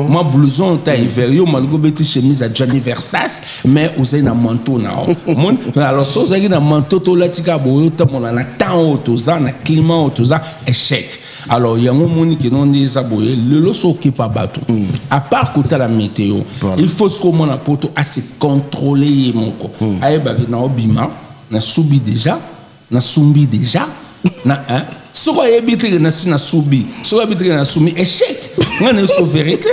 mwa blouson ta hiver. Yo malingi obeti chemise ya Gianni Versace, mais ozali na manteau na yo. Alors so ozalaki na manteau, tolati kaka boye, otambola na temps oyo toza, na climat oyo toza, échec. Alors yango omoni keno nde eza boye lelo, so okepa bato, à part kotala météo, il faut soki omona poto ase contrôler ye moko, ayebaki na obima, nasubi déjà, nasumbi déjà na hein? Soki ayebi te ke nasi nasubi, soki ayebi te ke nasumbi, échec. Ngai na yeso vérité.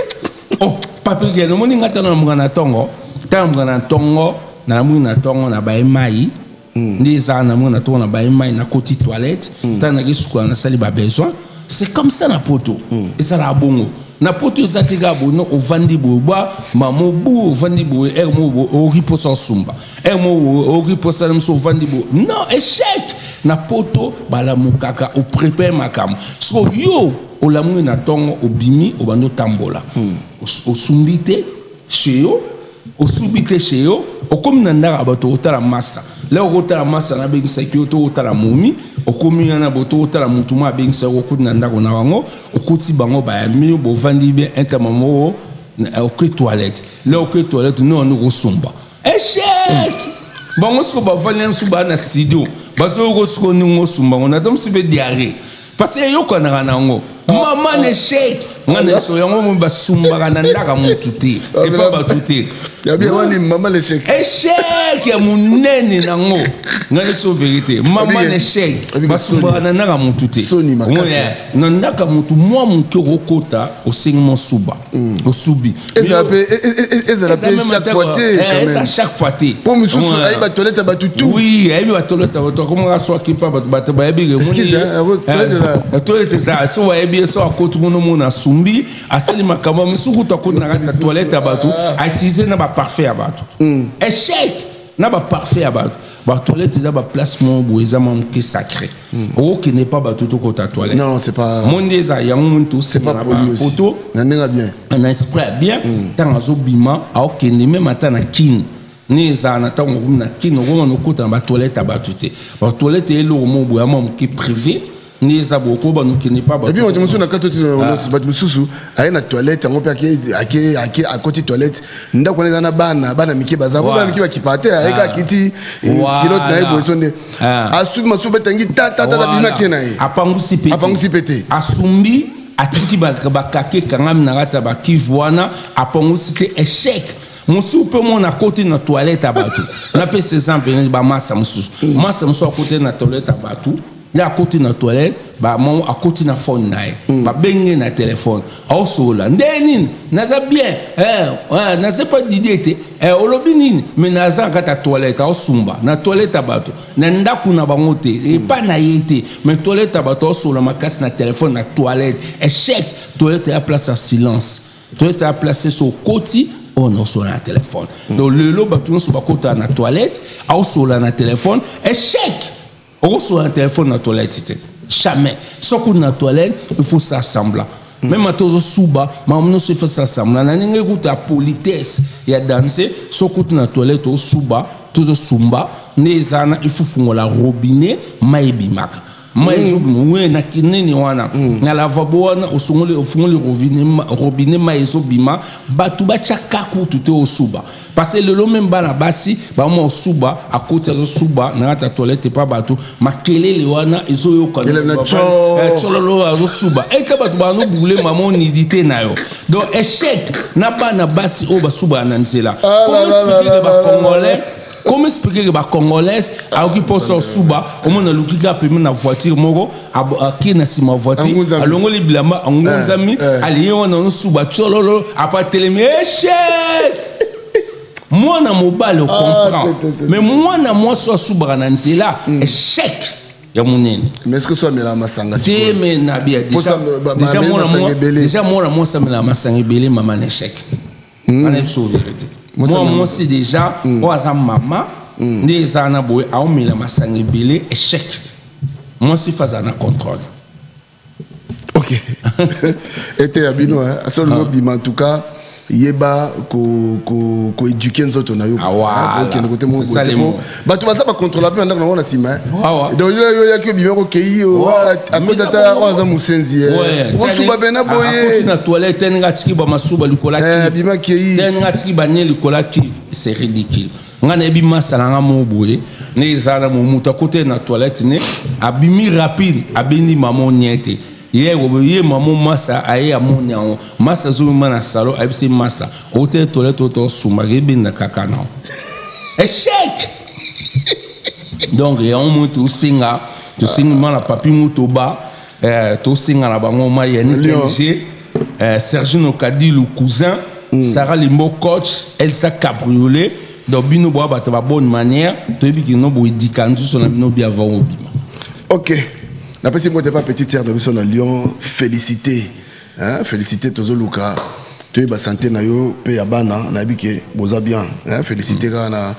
Oh papi Gene, omoni ngai tano namuka na ntongo, ntango namuka na ntongo, nalamui na ntongo, na baye mai. Nde ezala na mona ntongo, na baye mai, nakoti toilette, ntango naki sukola, nasali babesoin. C'est comme ça na poto, ezalaka bongo na poto. Eza te kaka boye, no ovandi boye, bwa mamobu, ovandi boye, ere moko boye okoki mposa osumba, ere moko boye okoki mposa na mosu, ovandi boye, non, échec. Na poto balamukaka, oprépare makambo. Soko yo olamuki na ntongo, obimi, obandi otambola, osumbi te chez yo, osubi te chez yo, okomi na ndako ya bato, okotala masa leo, okotala masa nabengisaki yo to okotala momi, okomi wana bo to okotala motu mo abengisaki, okuti na ndako na bango, okuti bango bayambi yo, bovandi bien, intama moko, oke toilette leo, oke toilette, no wana okosumba, échec. Bango siko bavandi na mosusu, baa na studio, bazoyoka siko ndenge osumba ngo, nata mosusu mpe diarrhée, parce que eyokanaka nango. Mama na échec, nga na eso yango mo basumbaka na ndaka motu te, epa bato te. Mama l'échec. Échec ya monene nango, nga na eso vérité. Mama na échec, basumbaka na ndaka motu te. Na ndaka motu mwa moke okokota, osengi mosuba, osubi. Ezala mpe chaque fois te. Eza chaque fois te. Mpo mosusu ayebi batoilette ya bato tout. Oui, ayebi batoilette ya bato, akomaka so akipa bato, bato bayebi toilette eza so, bayebi ye. So akoti kuna, omona asumbi, asali makambo mosusu, kutu akoti na kati ya toilette ya bato, autiliser na baparfum ya bato. Échec na baparfum ya bato. Batoilette eza baplace moko boye, eza mwa moke sacré, okokende pa bato tokota toilette. Non, c'est pas. Monde eza yango moni tosenga poto na ndenge bien. Na esprit ya bien. Ntango azobima, aokende même ata na kini ni ezala na ntango okomi na kini, okoma okota na batoilette ya bato te. Batoilette eloko moko boye ya mwa moke privé, nde eza boye, okoba nokende pa. Et puis bato mosusu na kati, bato mosusu aye na toilette yango mpe ake akoti toilette, ndako wana eza na bana, bana mike baza, bana mike bakipa te, ayeka akiti culotte na ye boye, so nde asubi masusu betangi tatatata, bimaki na ye. Apangusi pe. Apangusi pe te. Asumbi, atiki bakake ekangami na kati ya bakivu wana, apangusi te, échec. Mosusu mpe mona akoti na toilette ya bato. Napesa exemple neti bamasa mosusu, masa mosusu akoti na toilette ya bato, nde akoti na toilette, bamamo akoti na phone na ye, babenge na telefone, aosolola nde nini: "Naza bien, naza pa Didie te, olobi nini?" Mais naza na kati ya toilette, aosumba na toilette ya bato, na ndako na bango te, epa na ye te, mais toilette ya bato, aosolola makasi na telefone na toilette. Échec. Toilette ya place ya silence, toilette ya place so okoti oyo naosolola na telefone. Donc lelo bato nyonso bakotaka na toilette, aosolola na telefone, échec. Okosolola na telefone na toilette te, jamais. Soki na toilette, il faut ça semblant, même ata ozosuba, makambo nyonso il faut ça semblant na ndenge kuta ya politesse ya danse. Soki kutu na toilette osuba, tozosumba nde eza wana, il faut fungola robinet, mai ebimaka, mai ezobima we na kinini wana, na lavabo wana, osongoli, ofungoli robinet, mai ezobima. Bato batiaka kutu te osuba, parce que lelo même bana basi bamwa osuba, akoti, azosuba na kati ya toilette epa bato, makelele wana ezoyokana, tsololo, azosuba ete bato banobule mama onidi na yo. Donc échec na bana basi oyo basubaka na nzela. Comment expliquer que bacongolais, comment expliquer que bacongolaise akoki mposa osuba, omona aluki kaka pembeni na voiture moko, ake na nsima voiture, alongoli bilamba, angunzami, aliye wana osuba tsololo, apa telemi? Échec. Mwana mobali ocomprend, mais mwana mwasi asubaka na nzela, échec ya monene. Mais est-ce que so amelaka masanga? Te, me na bia déjà mwana mwasi amelaka masanga ebele, mama na échec wana, biso vérité. Mwana mwasi déjà oyo aza mama nde eza na boye, aomela masanga ebele, échec. Mwasi fa azala na contrôle. Ok, eteya bino asolingo bima. En tout cas, yeba koéduquer nzoto na yo. Okende kote moko boye te, po bato baza bacontrôla mpe bandako nango na nsima. Donc yo oyaki, obimi, okei, akoti ata oyo aza mosenzi, osuba pena boye. Na toilette, ndenge atiki bamasuba likolo. Abimaki ei. Ndenge atiki banie likolo ya kive, c'est ridicule. Nga nayebi masa na nga moko boye, nde eza na moto akoti na toilette, ne abimi rapide, abendi mama onie te. Ye ye mama masa aye, amoni yango, masa azobima na salon, ayebisi masa ote toilette oyo tosumbaka ebenda kaka na échec. Donc yango moi tosenga, tosengi mwana Papi Mutoba, tosenga na bango ma Yannick NG, Sergino Kadilu cousin, Sarah Limbo coach, Elsa Cabriolet. Donc bino boya bato ba bonne manière, toyebi kino boedika nzuso na bino bi avant obima. Ok, napesi mbote pa petite sœur na biso na Lyon, félicité, hein, félicité. Tozoluka toyeba santé na yo mpe ya bana. Nayebi ke boza bien, hein, félicité. Kaka na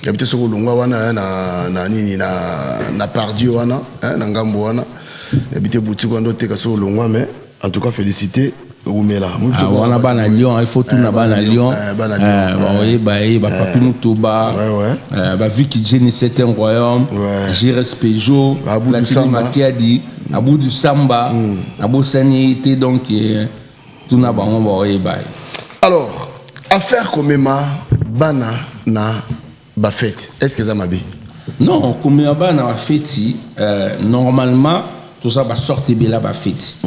yabi te soki olongwa wana na nini na Pardieu wana, hein, na ngambo wana, yabi te boutique wana oteka soki olongwa. Mais en tout cas, félicité, rumela. Wana bana Lyon, il faut tuna bana Lyon baoyeba ye, bapapi Mutoba, baviki Jenny, c'est un royaume, Jires Peugeot, Platini Makiadi, Abudu Samba, abosani te. Donc tuna bango, baoyeba ye. Alors, affaire komema bana na bafête, est ce que eza mabe? Non, komema bana bafeti, normalement toza basorte ebele ya bafeti.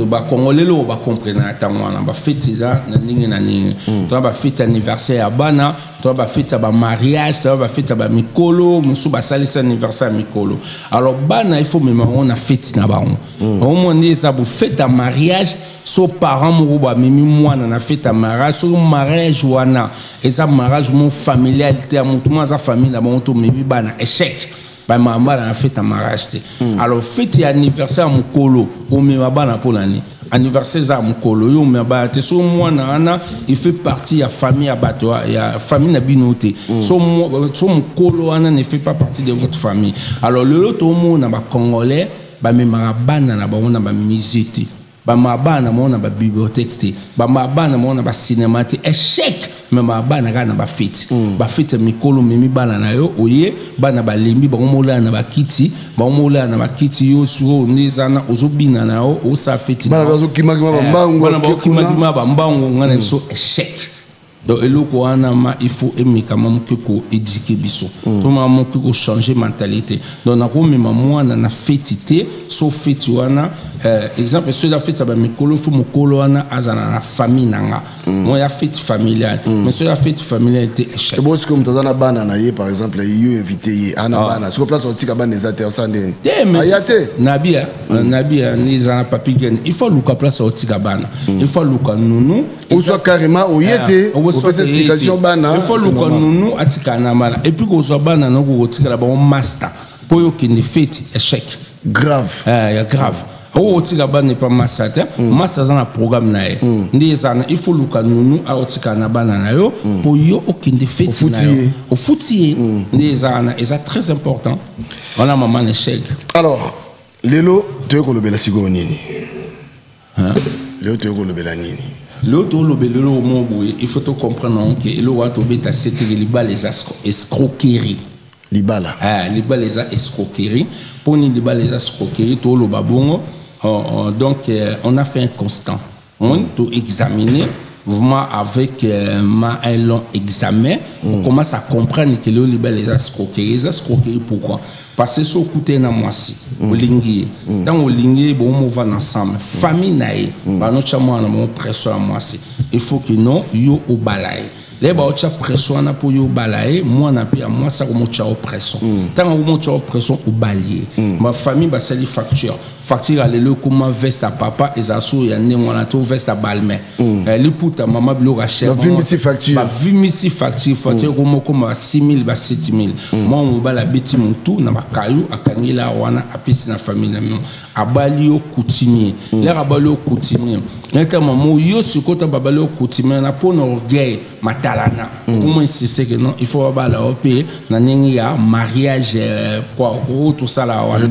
Bacongolais oyo bacomprena na ntango wana, bafeti eza na ndenge na ndenge. Toza bafeti anniversaire ya bana, toza bafeti ya bamariage, toza bafeti ya bamikolo mosusu basalisi anniversaire ya mikolo. Alors bana, il faut mema bango na feti na bango. Omoi nde eza bofete ya mariage, so parent moko bamemi mwana na fete ya mariage, soki mariage wana eza mariage mo familial te, ya motu mo aza famille na bango, tomemi bana, échec. Bamema bana na fete ya mariage te. Alors fete ya anniversaire ya mokolo, omema bana mpo na nini? Anniversaire eza ya mokolo, yo omema bana te. So mwana wana, il fait partie ya famille ya bato ya famille na bino te. So mokolo wana ne fait pas partie de votre famille. Alors lelo tomona bacongolais bamemaka bana na bango na bamusée te, bamema bana na bango na babibliothèque te, bamema bana na bango na bacinéma te, échec. Memaka bana kaka na bafeti, bafeti ya mikolo. Omemi bana na yo, oye, bana balembi bango, molala na bakiti bango, molala na bakiti. Yo sikoyo nde eza na ozobina na yo, osala feti. Bana bazokimakima bambangu. Bana bazokimakima bambangu, nga na biso échec. Donc eloko wana ma, il faut emekama moke koéduquer biso, tomaka moke kochanger mentalité. Donc nakomema mwana na feti te so feti wana, exemple, so eza feti ya bamikolo, fo mokolo wana azala na famille na nga mo ya feti familiale. Mais so eza feti familiale te, échec. Bon, sikoyo moto aza na bana na ye, par exemple yo invité ye, ana bana, sikoyo place otika bana eza te, osala ndeni? Aya te. Nabia nabia nde eza na Papi Gen, il faut luka place otika bana, il faut luka nunu. Ozwa carrément oye te, opesa explication bana. Il faut luka nunu atikala na bana. Et puis kozwa bana noko kotikala bango master mpo oyo okende feti, échec. Grave. Ya grave. Oyo otika bana epa masa te, masa aza na programme na ye. Nde eza na, il faut luka nunu aotikala na bana na yo mpo yo okende feti na yo, ofuti ye. Nde eza na, eza très important wana, mama na échec. Alors lelo toye kolobela sikoyo nini? Lelo toye kolobela nini? Lelo tolobela eloko moko boye. Il faut tocomprendre ke eloko wana tobeta seteke, libala eza escroquerie. Libala. Libala eza escroquerie. Mponi libala eza escroquerie, toloba bongo. Donc on a fait un constat, on to examiner vraiment avec un long examen, on commence à comprendre que le libala eza escroquerie. Eza escroquerie pourquoi? Parce que so okute na mwasi, olingi ye, ntango olingi ye, bomovanda ensemble, famille na ye banotya mwana bango pression ya mwasi, il faut que non, yo obala ye. Leye baotya pression wana mpo yo obala ye, mwana mpe ya mwasi akomotya yo pression. Ntango akomotya yo pression, obali ye, bafamille basali facture. Facture ya lelo ekoma veste ya papa ezala so ya ndenge wana to veste ya Balmain, liputa mama, biloko ya cher. Bavimbisi facture. Bavimisi facture. Facture ekoma okoma ba 6 000, ba 7 000. Mwana mobali abeti motu na bakayu, akangeli wana, apesi na famille na bino, abali yo coutumier. Lere abali yo coutumier, ete mama yo sikoyo ta babali yo coutumier na mpo na orgueil matalana, okoma insiste ke non, il faut babala yo mpe na ndenge ya mariage, quoi, oyo tosala wana,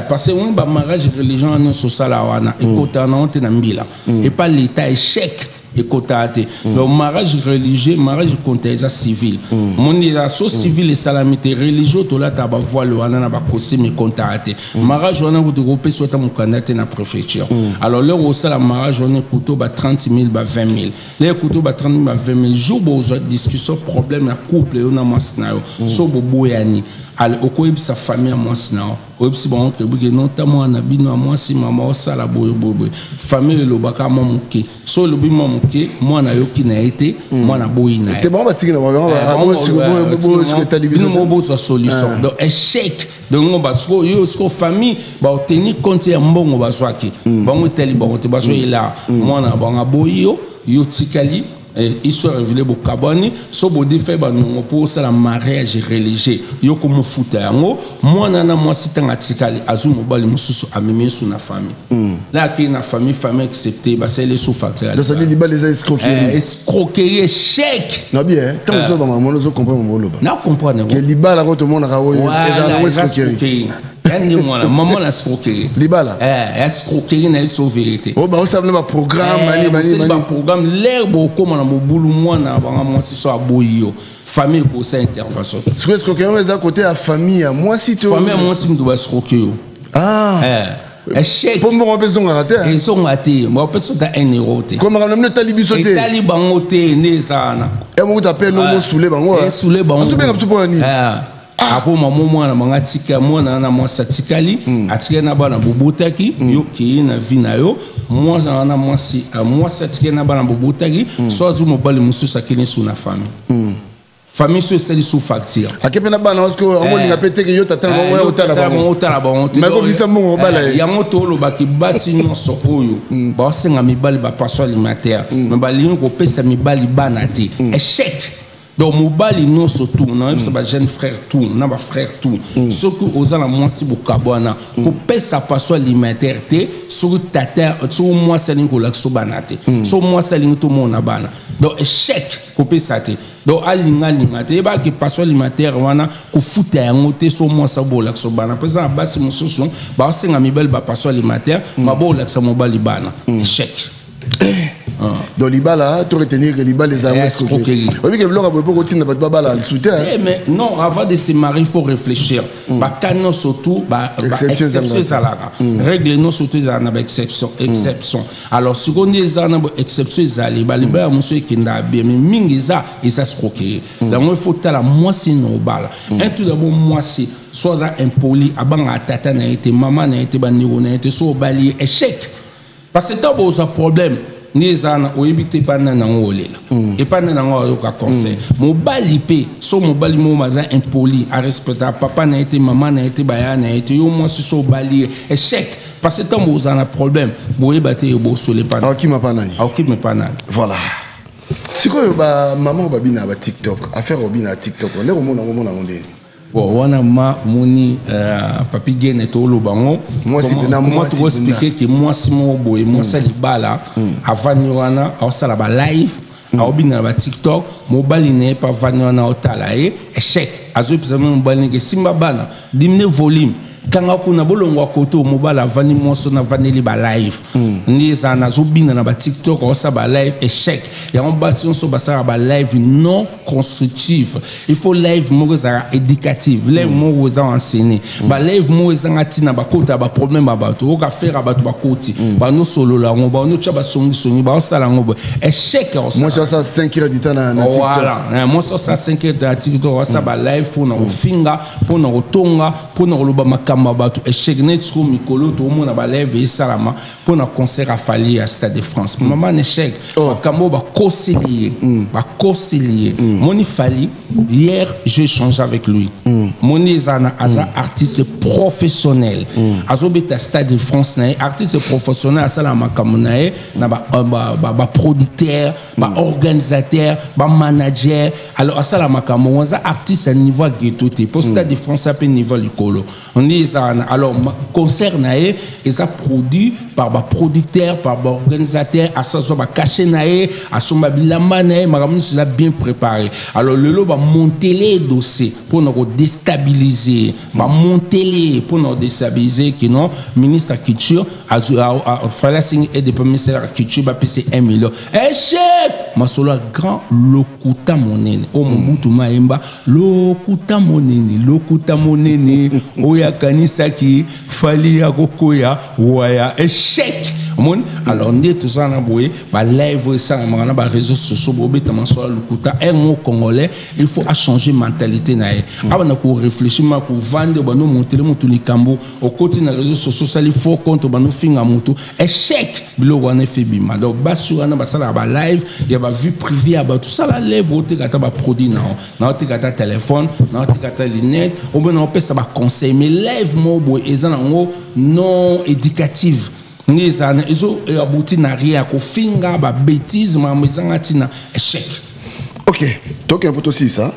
parce que oni bamariage. Mariage religion wana nyonso osala wana ekotaka nango te na mbila epa leta, échec, ekotaka te. Donc mariage religieux, mariage konta eza civil. Omoni, eza so civil esalami te. Religieux, tolataka bavoile wana na bacostume, ekontaka te. Mariage wana kutu kopesa ata mokanda te na préfecture. Alors lero osala mariage wana, ekuto ba 30 000, ba 20 000. Le ekuto ba 30 000, ba 20 000, jour bozwa discussion, problème ya couple, yo na mwasi na yo, so boboyani, ale okoyebisa famille ya mwasi na yo, oyebisi bango ke buke nota mwana bino ya mwasi, mama osala boye boye boye. Famille elobaka mwa moke. So olobi mwa moke, mwana ayoki na ye te, mwana aboyi na ye. Te, bango batiki na bango, etali bino moko bozwa solution. Donc échec. Donc ngo basiko yo siko famille baotenir compte ya mbongo bazwaki bango, etali bango te. Bazwela mwana bango, aboyi yo, yo tikali. Histoire evile, bokabwani. So bodefa banongo mpo osala mariage religieux, yo komofuta yango. Mwana na mwasi, ntango atikali, azwi mobali mosusu, amemi yesu na famille na akei na famille, famille accepté, basaleli so facture. Donc ça dit libala eza escroquerie. Escroquerie, échec. Na bien, ntango ozoba makambo, ozo comprendre mambo oloba. Na comprendre. Ke libala ko tomonaka oyo eza nango escroquerie. Ya nde mwana mama na escroquerie. Libala. Escroquerie na ye, so vérité. Oyo baosala na baprogramme mani mani mani. Baprogramme, l'air bokóma na mobulu, mwana banga mwasi so aboyi yo, famille ekosa intervention. Sikoyo escroquerie eza côté ya famille ya mwasi to? Famille ya mwasi mutu baescroquer yo. Ah. Échec. Mpo mbongo mpe ezongaka te. Ezonga te, bapesa ata 1 euro te. Ko makambo na bino etali biso te. Etali bango te, nde eza wana. E moko ta mpe longo sule bango. Esule bango. Azobenga biso mpo na nini? Akoma mo mwana bango atika, mwana wana mwasi atikali, atikali na bana bobotaki. Yo kei na vie na yo, mwana wana mwasi, mwasi atikali na bana bobotaki. So azwi mobali mosusu, akeli su na famille, famille so esali sous facture. Ake mpe na bana parce que olinga mpe teke yo tata bango ya otala bango, otala bango te. Mais kobimisa mbongo obala ye. Yango tolobaki, basi nyonso oyo baosenga mibali bapension alimentaire, mais balingi kopesa mibali bana te, échec. Donc mobali nyonso tout, nayebisa bajeune frère tout na bafrère tout, soki oza na mwasi, bokabwana, kopesa pension alimentaire te soki tata, soki mwasi alingi kolakisa bana te, soki mwasi alingi tomona bana. Donc échec, kopesa te. Donc alinga alinga te, yebaki pension alimentaire wana kofuta yango te. So mwasi abolakisa bana, mpo eza na basi mosusu baosenga mibali bapension alimentaire, mabolakisa mobali bana, échec. Donc libala, to retenir que libala ezala escroquerie. Oyebi ke biloko boye mpo kotinda bato babala lisusu te. Eh, mais non, avant de se marier, il faut réfléchir. Baka nyonso tout, Exception. Exception ezalaka, règle nyonso tout ezalaka na baexception, exception. Alors sikoyo nde eza na exception, ezali balibala ya mosusu ekendaka bien, mais mingi eza escroquerie. Yango il faut tala mwasi na obala. Un tout d'abord, mwasi so aza impoli, abangaka tata na ye te, mama na ye te, bandeko na ye te, so obali ye, échec. Parce que ntango bozwa problème, nde eza na oyebi te epa nani yango olela, epa nani yango ayoka conseil. Mobali mpe, so mobali moko aza impoli, arespectaka papa na ye te, mama na ye te, baya na ye te, yo mwasi so obali ye, échec. Parce que ntango bozala na problème, boyeba te ebosolo epa nani. Aokima pa nani? Aokima epa nani? Voilà. Sikoyo bamama oyo babina na batiktok, affaire obina na TikTok, ndenge omona yango, omona yango ndeni? Bon, wana ma moni papi gene, toloba ngo Mwasi mpena, comment mwasi tokoexpliquer ke mwasi moko boye, mwasi ya libala, avandi wana, aosala balive, aobina na batiktok, mobali na ye mpe avandi wana, aotala ye, échec. Azoyebisa me mobali neke simba bana, diminue volume, kanga kuna, bolongwa koto. Mobali avandi, mwasi wana avandeli balive, nde ezala nazobina na batiktok, aosala balive, échec. Yango basi nyonso basalaka balive non constructive. Il faut live moko ezalaka éducative, live moko eza enseigné. Balive moko ezanga ntina, bakota baproblème ya bato, oyoka affaire ya bato, bakoti banosolola yango, banotya basongisongi, baosala yango boye, échec. Mwasi asala 5 heures du temps na TikTok. Voilà, mwasi osala 5 heures na TikTok, asala balive mpona kofinga, mpona kotonga, mpona koloba makambo ya bato, échec. Neti sikoyo mikolo toomona balive esalama mpona concert a Fally ya Stade de France, mama na échec. Makambo oyo bakoseli ye, bakoseli ye. Moni Fally, hier j'ai échangé avec lui. Moni eza na aza artiste professionnel, azobeta Stade de France na ye. Artiste professionnel asala makambo na ye na baproducteur, baorganisateur, bamanager. Alors asala makambo ngo, aza artiste ya niveau ya ghetto te, mpo Stade de France ape niveau ya likolo. Ndi Nde eza wana. Alors concert na ye eza produit par baproducteur, par baorganisateur, asazwa bacachet na ye, asomba bilamba na ye, makambo nyonso eza bien préparé. Alors lelo bamontele dossier mpona kodéstabiliser, bamontele mpona kodéstabiliser que non, ministre ya culture Fally asengi aide mpe ministère ya culture bapesa 1 million. Échec, masolo ya grand lokuta monene oyo Mobutu mayemba, lokuta monene, lokuta monene oyo akanisaki Fally akokoya waya. Échec, omoni. Alors nde tozala na boye, balive oyo esalamaka na baréseau sociaux, bobeta masolo ya lokuta. Un mot congolais, il faut achanger mentalité na ye awa na koréfléchir, ma kovande bano montele motu likambo, okoti na réseau sociaux, osali faux compte, banofinga motu. Échec, biloko wana efe bima. Donc basi wana basalaka balive ya bavie privée ya bato, sala live, oteka ata baproduit na yo, na oteka ata telefone, na oteka ata lunette, obe na opesa baconseil. Mais live moko boye eza nango non éducative, nde ezala na ezo abouti na rien, ya kofinga, babêtise, makambo ezanga ntina. Échec. Ok, tokende mpo tosilisa.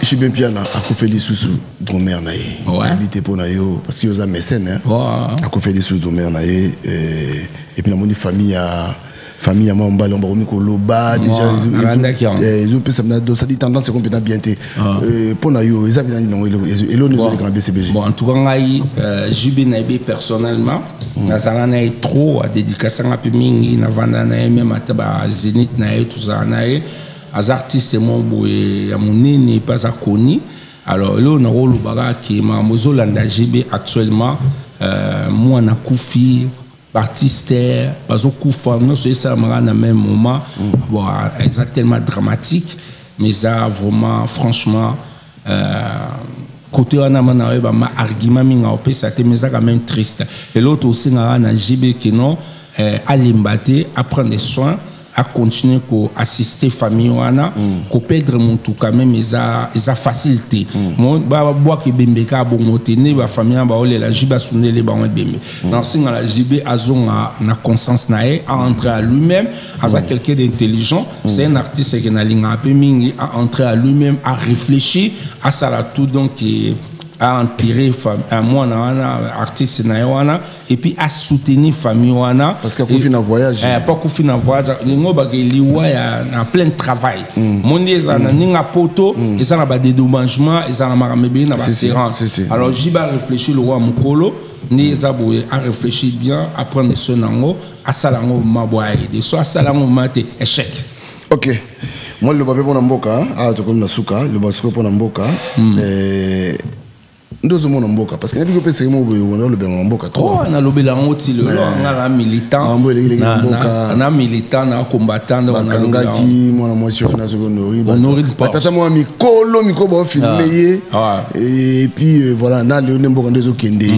JB Mpiana akufeli lisusu drummer na ye. Nayebi te mpo na yo, parce que oza mécène. Akufeli lisusu drummer na ye. Et puis namoni famille ya mwa mobali yango bakomi koloba déjà. Nalandaki yango. Ezopesa osali tendance ekomi mpenza bien te. Mpo na yo, eza mpenza nini yango eloni ezoleka na BCBG? Bon, en tout cas ngai, JB nayebi personnellement, nazala na ye trop, adédicacanga mpe mingi, navanda na ye, même ata bazénith na ye tozala na ye. Aza artiste moko boye ya monene mpe aza koni. Alors eloko nakolobaka ke makambo ezolanda JB actuellement, mwana akufi, baartiste bazokufa, nyonso esalamaka na même moment. Bon, eza tellement dramatique, mais eza vraiment franchement, côté wana ma na oyeba ma argument mingi aopesa te, mais eza quand même triste. Eloko tosengaka na JB ke non, alemba te, aprendre soin, acontinue koassister famille wana. Koperdre motu quand même eza facile te. Babwaka ebembe kaka bongo te. Nde bafamille wana baolela, JB asundeli bango ebembe. Na osenga na JB azonga na conscience na ye, aentrer à lui-même. Aza quelqu'un d'intelligent, c'est un artiste ke nalingaka mpe mingi. Aentrer à lui-même, aréfléchir, asala tout, donc aenterrer mwana wana, artiste na ye wana, et puis asoutenir famille wana. Parce que akufi na voyage. Po akufi na voyage, lingo bake liwa ya na plein travail. Mondi eza na ndenge ya poto, eza na badédommagement, eza na makambo ebele na baassurance. Alors JB aréfléchir, le roi mokolo nde eza boye, aréfléchir bien, aprendre soin nango, asala yango ma bo aide so, asala yango ma te, échec. Ok, mwa liloba mpe mpona mboka. Awa tokomi na suka, liloba sikoyo mpona mboka. Nde ozomona mboka, parce que nayebi kopesaki mo boye, wana olobelanga na mboka trop. Oh, nalobela yango ti lelo, nga na militant. Mambo elekileki na mboka. Na militant, na combattant, donc nalobela yango. Bakangaki mwana mwasi wana, soki Honorine. Honorine Porsche. Batata mwa mikolo mikolo baofilme ye. Et puis voilà, na lelo nde mboka nde ezokende.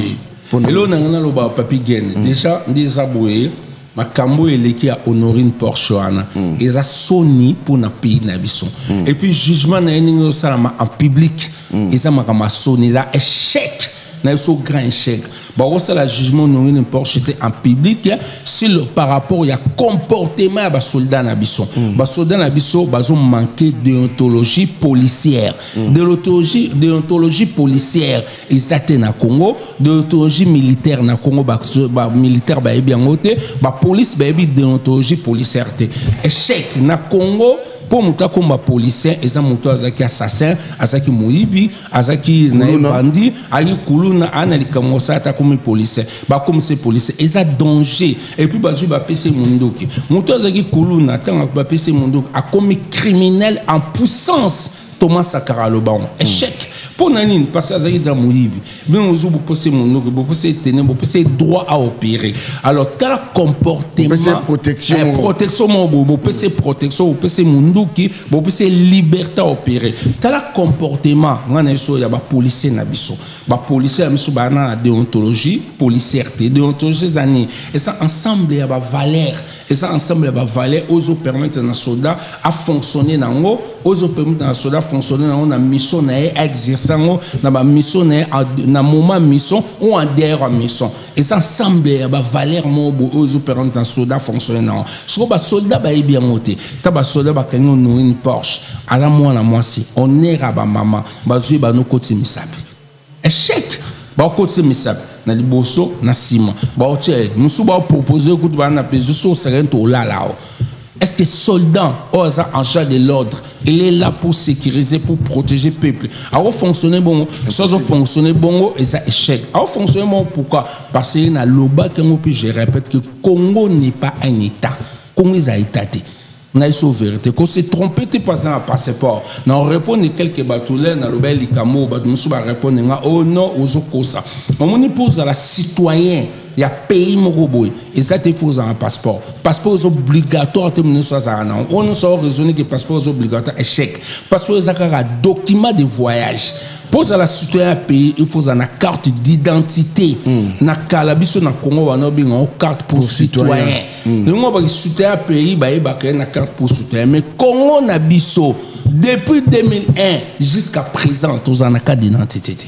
Eloko na ngai naloba, Papi Gene, déjà nde eza boye, makambo oyo eleki ya Honorine Porsche wana eza soni mpona pays na biso. Et puis jugement na ye ndenge osalama en public eza makambo ya soni, eza échec na biso, grand échec. Bakosala jugement Honorine Porsche te en public sur le, par rapport ya comportement ya basoldat na biso. Basoldat na biso bazomanquer déontologie policière. Déontologie policière eza te na Congo, déontologie militaire na Congo, bamilitaire bayebi yango te, bapolice bayebi déontologie policière te. Échec na Congo. Mpo moto akóma policier, eza moto azalaki assassin, azalaki moyibi, azalaki na ye bandi, ayaki kuluna, aa na likambo osala ata akomi policier, bakomisi policier, eza danger. Et puis bazwi, bapesi mondoki, moto azalaki kuluna, ntango bapesi mondoki, akomi criminel en puissance. Thomas Sankara aloba ngo, échec. Mpo na nini? Parce que azalaki da moyibi. Bino ozwi, bopose mondoki, bopose tene, bopose droit à opérer. Alors tala comportement. Protection. Protection moko boye, bopese protection, bopese munduki, bopese liberté à opérer. Tala comportement nga na biso ya bapolicier na biso. Bapolicier na biso baa na déontologie policière te. Déontologie eza nini? Eza ensemble ya bavaleur, eza ensemble ya bavaleur oyo ezopermettre na soldat afonctionner nango, oyo ezopermettre na soldat afonctionner nango na mission na ye, aexerce yango na bamission na ye, na moment mission ou en dehors ya mission. Eza ensemble ya bavaleur moko boye oyo ezopermettre na soldat afonctionner nango. Sikoyo basoldat bayebi yango te. Ta basoldat bakangi Honorine Porsche, aza mwana mwasi, honneur ya bamama, bazwi banokoti misapi. Échec. Bakotisa misapi na liboso na nsima, baotia ye mosusu, baopropose kutu baa na peso so osakani tolala awa. Est-ce que soldat oyo aza en charge de l'ordre, il est là pour sécuriser, pour protéger peuple, akofonctionne bongo? So azofonctionne bongo, eza échec. Akofonctionne bongo pourquoi? Parce que nalobaki yango, puis je répète que Congo n'est pas un état. Congo eza état te. Na biso vérité, ko se tromper te. Parce na passeport, na orépondre quelque bato le naloba likambo, bato mosusu barépondre nga: oh non, ozokosa. Omoni, mpo ozala citoyen ya pays moko boye, eza te fo ozala na passeport. Passeport eza obligatoire te. Moto nyonso azala nango, oyo nyonso aoraisonne ke passeport eza obligatoire, échec. Passeport eza kaka document de voyage. Mpo ozala citoyen ya pays, il faut ozala na carte d'identité. Na kala biso na Congo wana obenga carte pour citoyen. Ndenge baki citoyen ya pays, bayebaka ye na carte pour citoyen. Mais Congo na biso, depuis 2001 jusqu'à présent, tozala na carte d'identité te.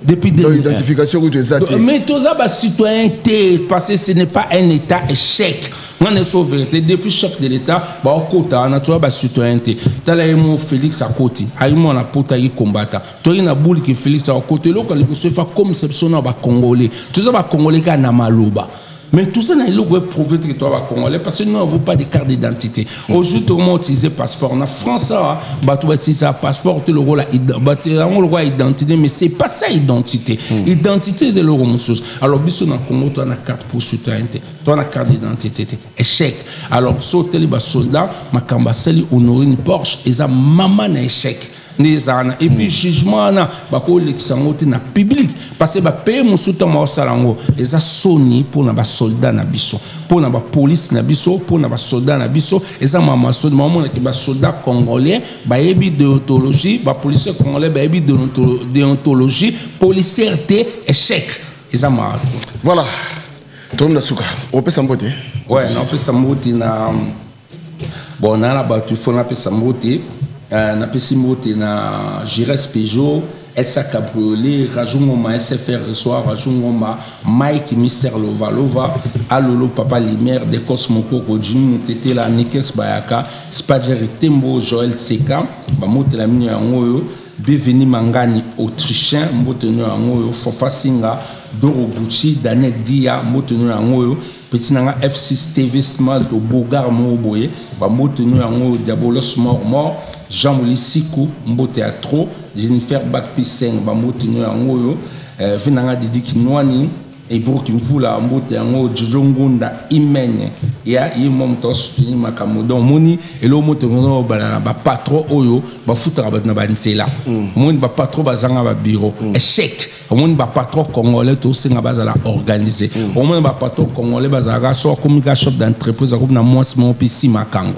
Depuis 2001, identification kutu eza te. Mais toza bacitoyen te, parce que ce n'est pas un état. Échec. Nga na so vérité, depuis chef de l'état baokota wana, toza bacitoyen te. Tala ye mo Félix akoti, ayi mwana poto, ayi kombata, toyi na buliki. Félix akota, eloko ya liboso efa komisa biso na bacongolais. Toza bacongolais kaka na maloba, mais tout ça, n'a pas prouvé que toi, Congolais, parce que nous n'avons pas de carte d'identité. Aujourd'hui, tout le monde utilise passeport. En France, bah, tu vas utiliser un passeport, tu le rôle, identité, mais c'est pas ça, identité. Identité, c'est le rôle. Alors, biso dans le Congo, tu as une carte pour citoyenneté, tu as une carte d'identité. Échec. Alors, sauter les soldats, makambo asali Honorine Porsche, et ça, maman, échec. Nde ezala na, et puis jugement wana bakolekisa yango te na public, parce que bapays mosusu ntango baosala yango, eza soni mpona basoldat na biso, mpona bapolice na biso, mpona basoldat na biso. Eza mama soni. Baomonaki basoldat congolais bayebi déontologie, bapolicier congolais bayebi déontologie policière te. Échec, eza maka trop. Voilà, tokomi na suka. Opesa mbote? Ouais, napesa mbote na, bon, naa na bato ifo napesa mbote. Napesi mbote na Gires Peugeot, Elsa Cabriolet, Rajou Ngoma, SFR Resoir, Rajou Ngoma, Mike Mister Lova Lova, Alolo Papa Limer, Decos Mokoko, Jimmy Mutetela, Nikes Bayaka, Spager Tembo, Joël Seka, bamotela mino yango oyo, Bienvenu Mangani Autrichien, mbote no yango oyo, Fofa Singa, Doro Gucci, Daniel Dia, mbote no yango oyo, petit nanga F6 TV Small to Bogar moko boye, bambote no yango oyo, Diabolos Mort Mort, Jean Molisiku, mbote ya trop, Jennifer Bakpiseng, bambote no yango oyo, vi nanga Didi Kinwani, Ebroki Mvula, mbote yango, Jojo Ngunda Imene ya ye mwa moto asoutenir makambo. Donc omoni eloko moto ngo balaka bapatron oyo bafutaka bato na banzela. Omoni bapatron bazanga babiro, échec. Omoni bapatron congolais, tosenga bazala organisé. Omoni bapatron congolais bazalaka so akomi ka chef d'entreprise, akomi na mwasi moko mpe si makango,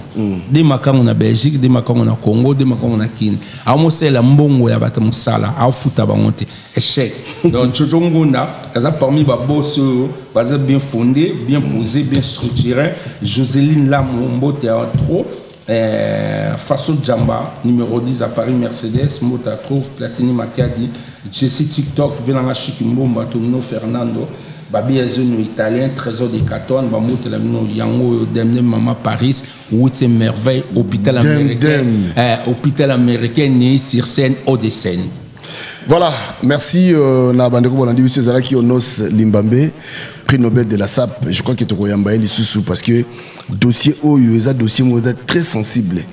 de makango na Belgique, de makango na Congo, de makango na Kini, amosalela mbongo ya bato mosala, aofuta bango te. Échec. Donc Jojo Ngunda aza parmi babosi oyo baza bien fondé, bien posé, bien structuré. Joseline Lamo, mbote ya trop. Faso Jamba, numéro 10 à Paris, Mercedes, Mota Trouve, Platini Makadi, Jesse TikTok, Venanga Chikimbomba, Tomino Fernando, Babi Azono Italien, Trésor de Caton, Bamote Lamino Yango, Demne Mama Paris, Woute Merveille, Hôpital Américain, Hôpital Américain, Né sur scène, Haut-de-Seine. Voilà, merci na bandeko bolandi biso, ezalaki Onos Limbambe, prix Nobel de la SAP. Je crois que tokoyamba ye lisusu parce que dossier oyo eza dossier moko eza très sensible.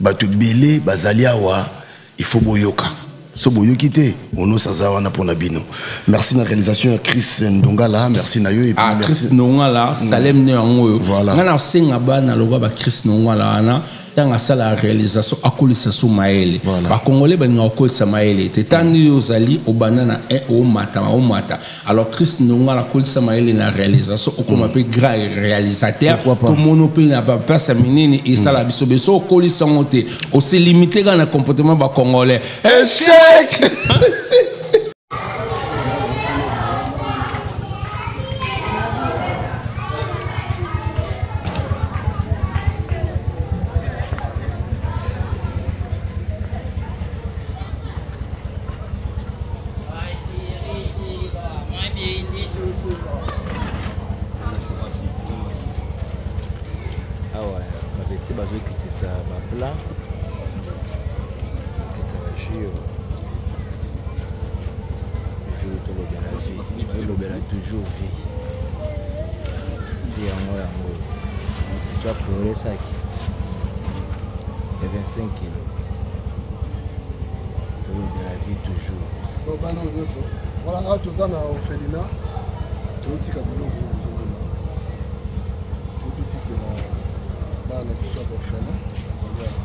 Bato ebele bazali awa, il faut boyoka. So boyoki te, Onos aza wana mpona bino. Merci na réalisation ya Chris Ndongala, merci na yo et puis Ah, merci. Chris Ndongala, Salem ne yango oyo. Voilà. Nga na senga bana lokwa ba Chris Ndongala wana, ntango asala réalisation, akolisa so mayele. Bakongolais balingaka kokolisa mayele te. Ntango yo ozali obanda na 1, omata omata. Alors Chris Ndongala akolisa mayele na réalisation, okoma mpe grand réalisateur. Pourquoi pas? Tomoni mpe na baplace ya minene esala biso beso okolisa yango te. Ose limité kaka na comportement bacongolais. Échec. Awa babeti bazokitisa baplat, bakitisa bajus. Toujours tolobela vie, tolobela toujours vie. Vie yango yango. Tu as pleuré sac ya 25 kilo. Tolobela vie toujours. Donc bana oyo nyonso voilà awa toza na orphelinat totika biloko ozomona totikela bana na biso ya baorphelin bazali awa.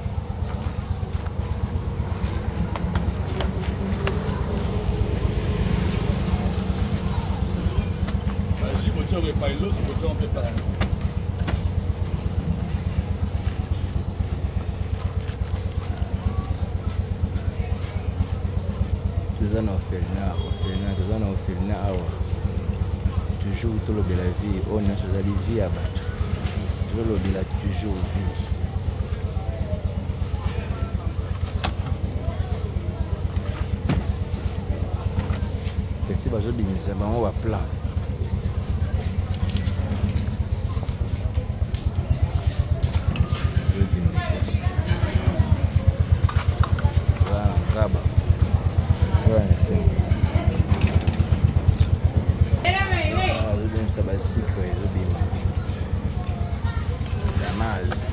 Toza na orphelinat, orphelinat, toza na orphelinat awa. Toujours tolobela vie, oyo nyonso ezali vie ya bato. Tolobela toujours vie. Petit bazobimisa bango ba plan. Azobimisa basikre ezobima damas.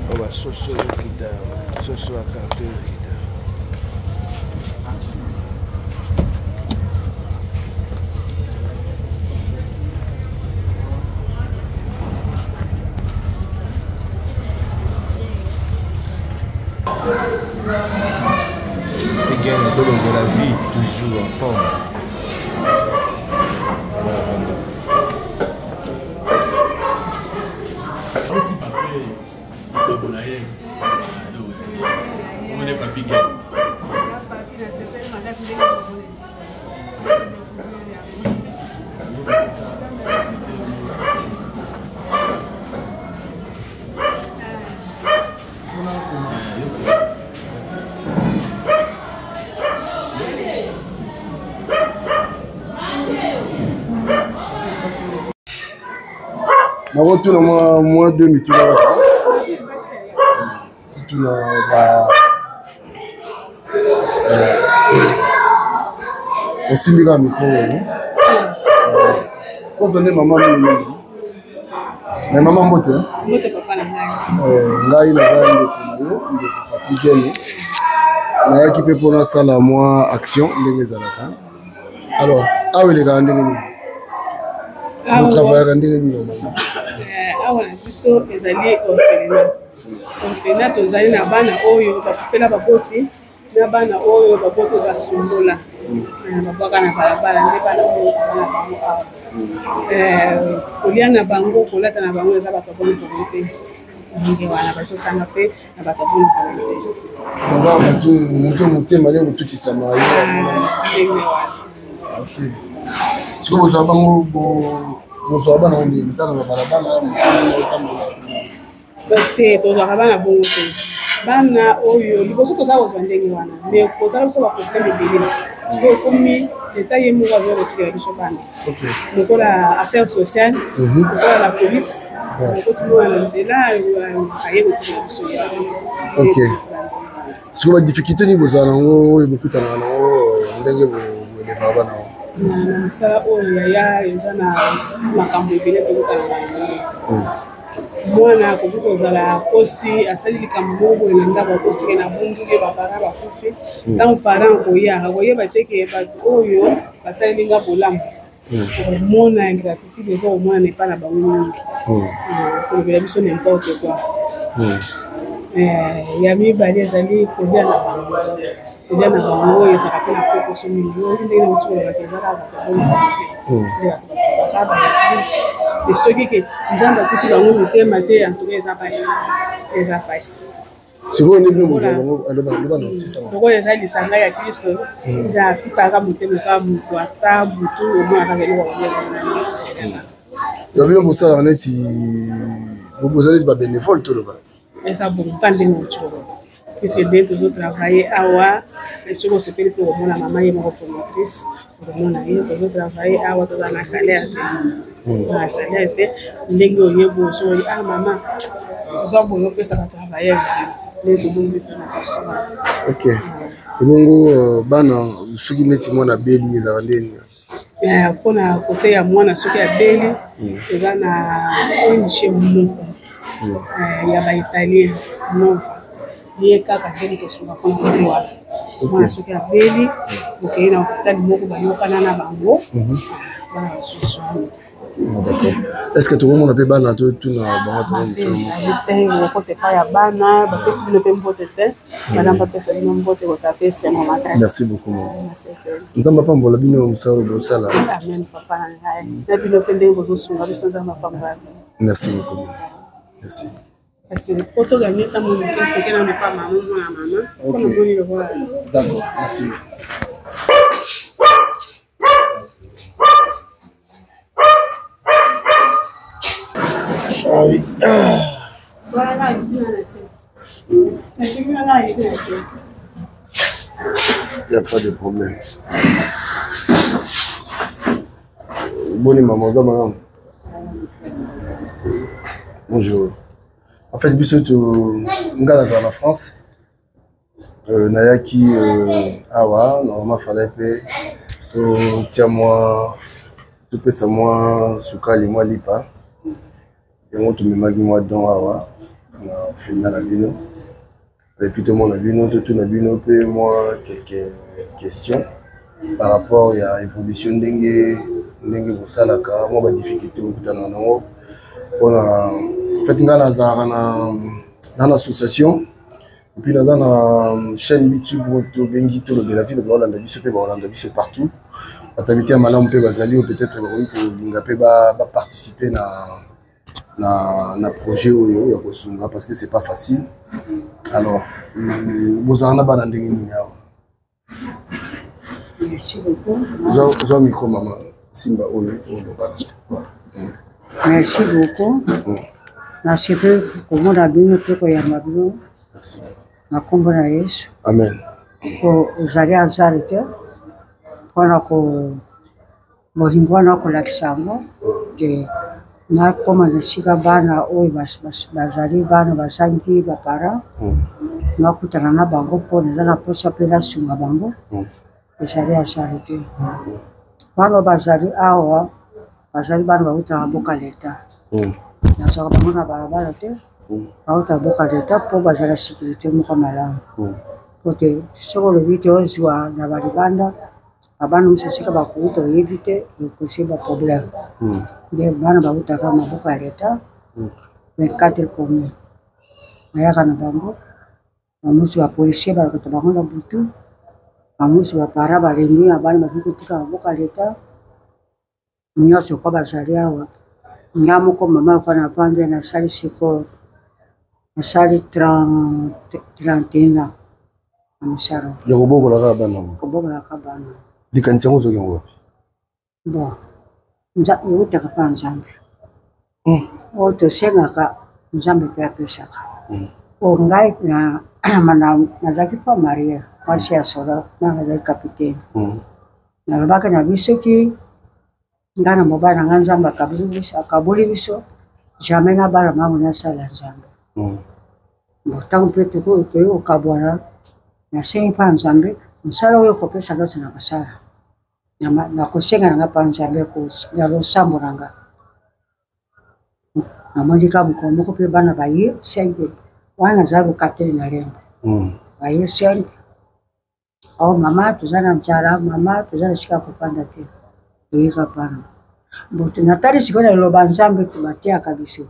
Oyo basoso ezokita, soso ya karto ezokita. Again, de la vie, toujours en forme. Nakotuna mwa mwa deux mituna kaka tuna ba osimbi kaka mikro oyo koza nde mama mingi mingi. Me mama, mbote. Mbote papa na ngai. Ngai naza ndeko na yo, ndeko Papi Gene. Nayaki mpe mpo nasala mwa action ndenge ezalaka. Alors awa elekaka ndenge nini? Botravayaka ndenge nini normalement? Awa na biso ezali orphelinat. Orphelinat, tozali na bana oyo bakufela baboti na bana oyo baboti basundola, babwaka na balabala. Nde bana oyo toza na bango awa. Kolia na bango, kolata na bango, eza bato ya bonne volonté. Ndenge wana bazotanga mpe na bato ya bonne volonté. Donc awa bato moto motema nde kotutisama ye. Ndenge wana. Ok, sikoyo bozwa bango, bozwa bana ngo ndenge tala na balabala, mosala otambola? Te, tozwaka bana bongo te. Bana oyo liboso toza kozwa ndenge wana, mais kozala biso baproblème ebele po ekomi leta ye moko azoya kotikela biso bana lokola affaire sociale, lokola la police okoti mwana na nzela, aye kotikela biso ye. Ok, sikoyo badifficulté nini bozala nango oyo bokutanaka nango ndenge boelevaka bana yango? Na mosala oyo yaya, eza na makambo ebele tokutana na yango. Mwana akoki kozala akosi, asali likambo moko boye na ndako, akosi ke na bunduki baparent bakufi. Ntango parent akoya, akoyeba te ke bato oyo basaleli nga bolamu, komona ingratitude eza komonana epai na bango mingi, kolobela biso n'importe quoi. Ya mibale ezali kolia na bango. Kolia na bango ezalaka mpe na kokoso mingi. Oyo ndenge nauti kolobaka, eza kaka bato ya bonne volonté nde bato baka baeglise. E soki ke Nzambe atuti bango mitema te, en tout cas eza pasi, eza pasi. Sikoyo nde bino bozwa bango, aloba na osisa. Lokola eza lisanga ya Kristo, eza atutaka motema kaka moto ata butu omona kaka eloko ya kolia. Donc bino bosalaka neti boza neti babénévole, toloba? Eza bongo ka ndenge oti koloba, puisque nde tozotravaille awa. Soki osepeli mpe komona mama ye moko promotrice. Okomona ye tozotravaille awa, tozala na salaire te, na salaire te. Ndenge oyebi oyo, soki ah mama ozwa boye, opesa batravailleur na yo, nde tozomibika na façon wana. Ok, ebongo bana, soki neti mwana abeli, ezalaka ndeni? Mpona kote ya mwana, soki abeli, eza na ONG moko ya baitalien, Nova. Ye kaka nde moto asunga mpona kote wana. Mwana soki abeli, okei na hôpital moko bayokana na bango, bana basusu. D'accord. Est ce que tokomona mpe bana, totuna bango? Ezali te, okota epai ya bana, bapesi bino mpe mbote te. Bana bapesa bino mbote, kozala mpe esengo makasi. Merci beaucoup. Nzambe apambola bino mosala bosala. Amen, papa na ngai. Na bino mpe, ndenge bozosunga biso, Nzambe apambola bino. Merci beaucoup, merci. Parce que po toganye ntango moke, toke nano epa mama, mwana mama, mpo namoni lokola. D'accord, merci. Ah oui. Voilà, Il n'y a pas de problème. Boni maman, oza malamu? Bonjour. En fait, biso to nga nazala na France. Nayaki awa, normalement fallait mpe totia mwa, topesa mwa sukali, mwa lipa. Yango tomemaki mwa don awa na orphelinat na bino, et puis tomona bino, totuna bino mpe mwa quelques questions par rapport ya évolution, ndenge bosalaka, mwa badifficulté bokutanaka nango. Mpona en fait ngai nazalaka na association, et puis naza na chaîne YouTube oyo tobengi Tolobela Vie. Bato baolanda biso mpe baolanda biso partout, bato ya miteya malamu mpe bazali oyo peut-être bakoki kolinga mpe baparticipe na projet oyo ya kosunga, parce que c'est pas facile. Alors bozala na bana ndenge nini awa? Merci beaucoup. Zwa micro, mama, simba oyo oloba. Voilà. Merci beaucoup. Nasepeli komona bino mpe koyamba bino na nkombo na Yesu. Amen. Po ezali hasard te mpona ko bolingo wana kolakisa yango ke nakóma na esika bana oyo bazali bana bazangi baparent, nakutana na bango mpo naza na mposa mpe nasunga bango. Ezali hasard te. Bana bazali awa, bazali bana bautaka mboka leta. Nazwaka bango na balabala te, bautaka mboka leta mpo bazala sécurité moko malamu. Po te soki olobi te ozwa na balibanda, babana mosusu esika bakouta oyebi te, ekosi baproblème. Nde bana bautaka maboko ya leta, 24 commune bayaka na bango. Bamosusu bapolisier balokota bango na butu, bamosusu bapara balembi na bana, bakoki kotika maboko ya leta nyonso kwa bazali awa. Nga moko mama lokwa navandi, nasali sikoyo, nasali 31 ans na mosala. Ya kobokola kaka bana? Kobokolaka bana. Likanisi yango ozoki yango wapi? Bon, eutaka mpa Nzambe. Oyo tosengaka, Nzambe mpe apesaka. Oyo ngai nazalaki mpa marie, mwasi ya solo, nga nazalaki capitaine. Nalobaki na biso soki ngai na mobali na ngai Nzambe akaboli biso, akaboli biso, jamais nabala mango, nasala Nzambe. Bon, ntango mpe tokoki kokabwana, nasengi mpa Nzambe mosala oyo kopesa nyonso na kosala, nakosenga na nga mpa Nzambe na losambo na nga. Namoni kaka mokolo moko mpe bana baye 5 wana, naza lokatele na Lemba, baye 5: "Oh mama, toza na nzala, mama, toza na esika ya kofanda te, toyika bana boto." Natali sikoyo na liloba Nzambe bateyaka biso,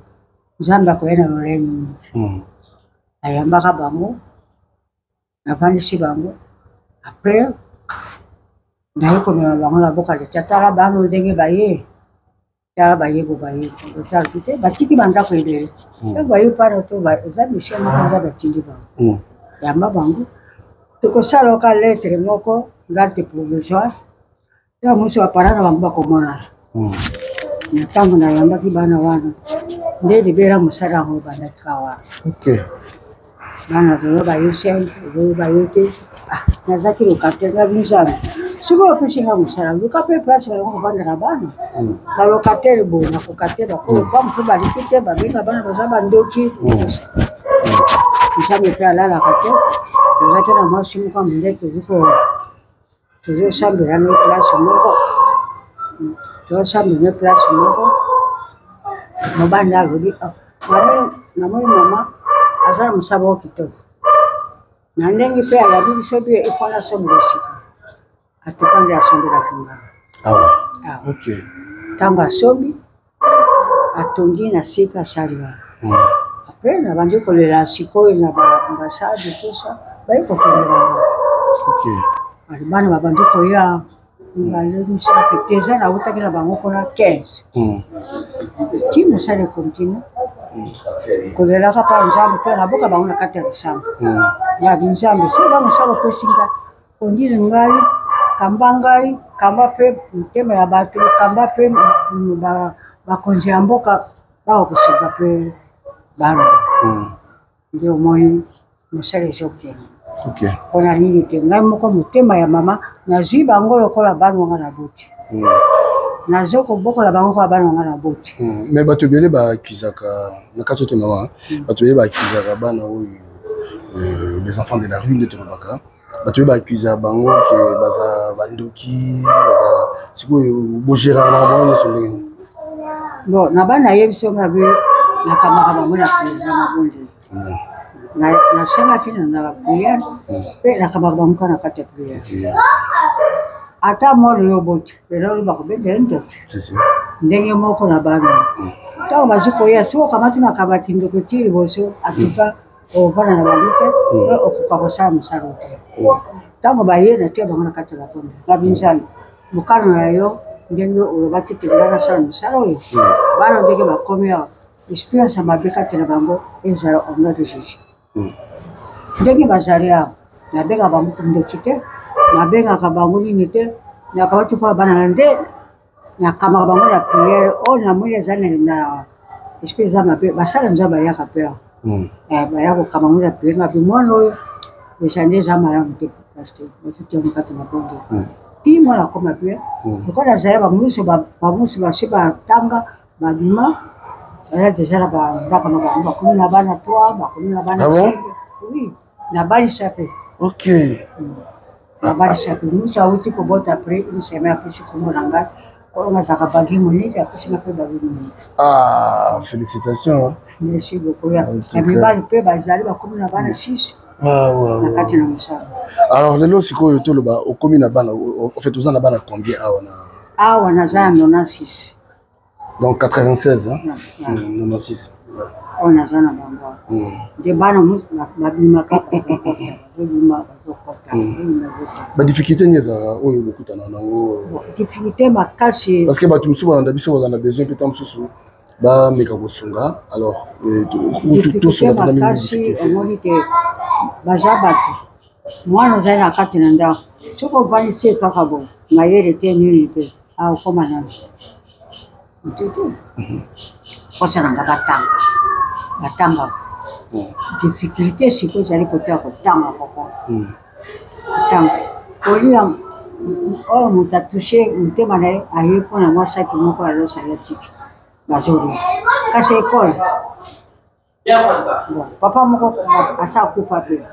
Nzambe akoya na lolenge nini. Ayambaka bango, navandisi bango. Après naye komema bango na boka leta. Tala bano ndenge baye, tala bayebo, baye otala te, batiki bandako ebele. Ntango baye pana to eza mission moko Nzambe atindi bango, yamba bango, tokosala oka lettre moko, garde provisoire. Ntango mosusu bapara na bango bakomonana. Na ntango nayambaki bana wana, nde libela mosala yango ebandaki ka wana. Bana lelo baye 5, oyo baye te. Nazalaki locataire, nga Nzambe. Soki opesi nga mosala, luka mpe place bayango kovanda na bana. Balocataire boye nakoka te, bakolopango mpe baliki te, babenga bana baza bandoki. Nzambe mpe alalaka te. Tozalaki na mwasi moko ya mondele, tozosambela na place moko, tozosambela na place moko. Mobali nde alobi, namoni mama aza na mosala moko kitoko. Na ndenge mpe alabi biso bie ifo nasombela esika atuka nde asombelaki nga awa. Awa ntango asombi, atongi na sika, asali wana. Apres nabandi kolela sikoyo na baambassade, tout ça, baye kokendela nga. Bana babandi koya mibale, misato, eza nautaki na bango kuna 15. Ti mosala ekontinue kolelaka mpa Nzambe mpe naboka bango na kati ya losambo. Ngabi, Nzambe, soki eza mosala opesi ngai, kondili ngai, kamba ngai, kamba mpe motema ya bato, kamba mpe bakonzi ya mboka bakokosunga mpe bana. Nde omoni mosala ezokende. Mpona nini te ngai moko motema ya mama nazwi bango lokola bana wanga na boti, nazo kobokola bango lokola bana wanga na boti. Mais bato ebele baakizaka na kati oyo te mama, bato ebele baakizaka bana oyo, les enfants de la rue nde tolobaka, bato oyo baakizaka bango ke baza bandoki, baza sikoyo bogeraka makambo wana nyonso ndenge nini? Bon, na bana nayebisi yo mabe, nakambaka bango na président mabondeli, nasengaki na prière mpe nakambaka bango kaka na kati ya prière. Ata mwana oyo oboti lelo oyo bakobetela ndoki ndenge moko na bana ntango bazwi koya, soki okamati makambo ya kindoki ti liboso, atuka ovanda na bango te mpe okoka kosala mosala te. Ntango baye, natia bango na kati ya bakonde, ngabi, Nzambe, mokano na yo ndenge olobaki te ngai nasala mosala oyo, bana ndenge bakomi awa, expérience ya mabe kati na bango ezala au nom de Jésus. Ndenge bazali awa, nabengaka bango ndoki te, nabengaka bango nini te, nakawati mpo bana na nde nakamaka bango na prière. Oyo namoni eza na esprit eza mabe, basala Nzambe ayaka mpe awa, baya kokama bango na prière. Ngabi, mwana oyo eza nde eza malamu te, pasteur ototiango kati na bongo ti mwana akoma mpe lokola azali. Bamosusu basi batanga, babima, baza deja na bandako na bango, bakomi na bana 3, bakomi na bana. Oui, nabalisa mpe. Nabalisa mpe. Mosu awuti kobota après une semaine, apesi kombo na ngai oyo nazalaka bagi Monike, apesi nga mpe bagi Monike. Ah, félicitations. Merci beaucoup. Ya mibali mpe bazali, bakomi na bana 6 na kati na mosala. Alors lelo sikoyo toloba okomi na bana, en fait oza na bana combien awa na? Awa naza na 96. Donc 96, hein? 96. Oyo naza na bango nde bana babimaka, bazobima, bazokota. Badifficulté nini ezalaka oyo bokutana nango? Difficulté makasi. Parce que bato mosusu balanda biso, bazala na besoin mpe ta mosusu bameka kosunga. Alors tosunga mpena mingi difficulté. Omoni te baza bato, mwana ozali na kati na ndako, soki ovandi se kaka bo mayele te, nini te, akokoma nano motutu. Posa na nga batanga, batangaka. Difficulté sikoyo ezali kote ya kotanga, koko kotanga, kolia. Oyo moto atouche motema na ye, aye mpona mwa saki moko azosala tiki, bazolia. Kasi ekole, bon, papa moko asa akufa mpe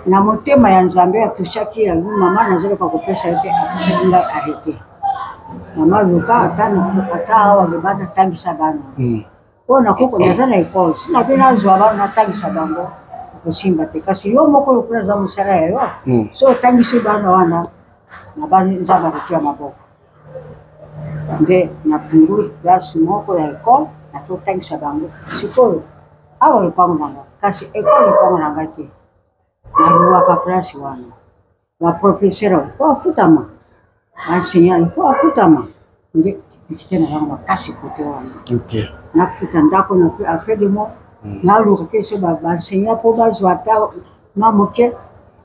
na motema ya Nzambe atushaki yango. Mama, nazoluka kopesa yo te, apesaki ngai arrete. Mama, luka ata awa loba natangisa bana oyo nakoko, naza na ekole, si nabe nazwa bana natangisa bango, okosimba te. Kasi yo moko lokola eza mosala ya yo, so otangisi bana wana na bani, Nzambe akotia maboko. Nde nafunguli place moko ya ekole, natotangisa bango. Sikoyo awa lopango na nga, kasi ekole lopango na ngai te, naluwaka place wana. Baprofesseur po afutama, baenseignant po afutama, nde difficulté na yango makasi kote wana. Nafuta ndako na afin de mois, naluka te so baenseignant mpo bazwa ata mwa moke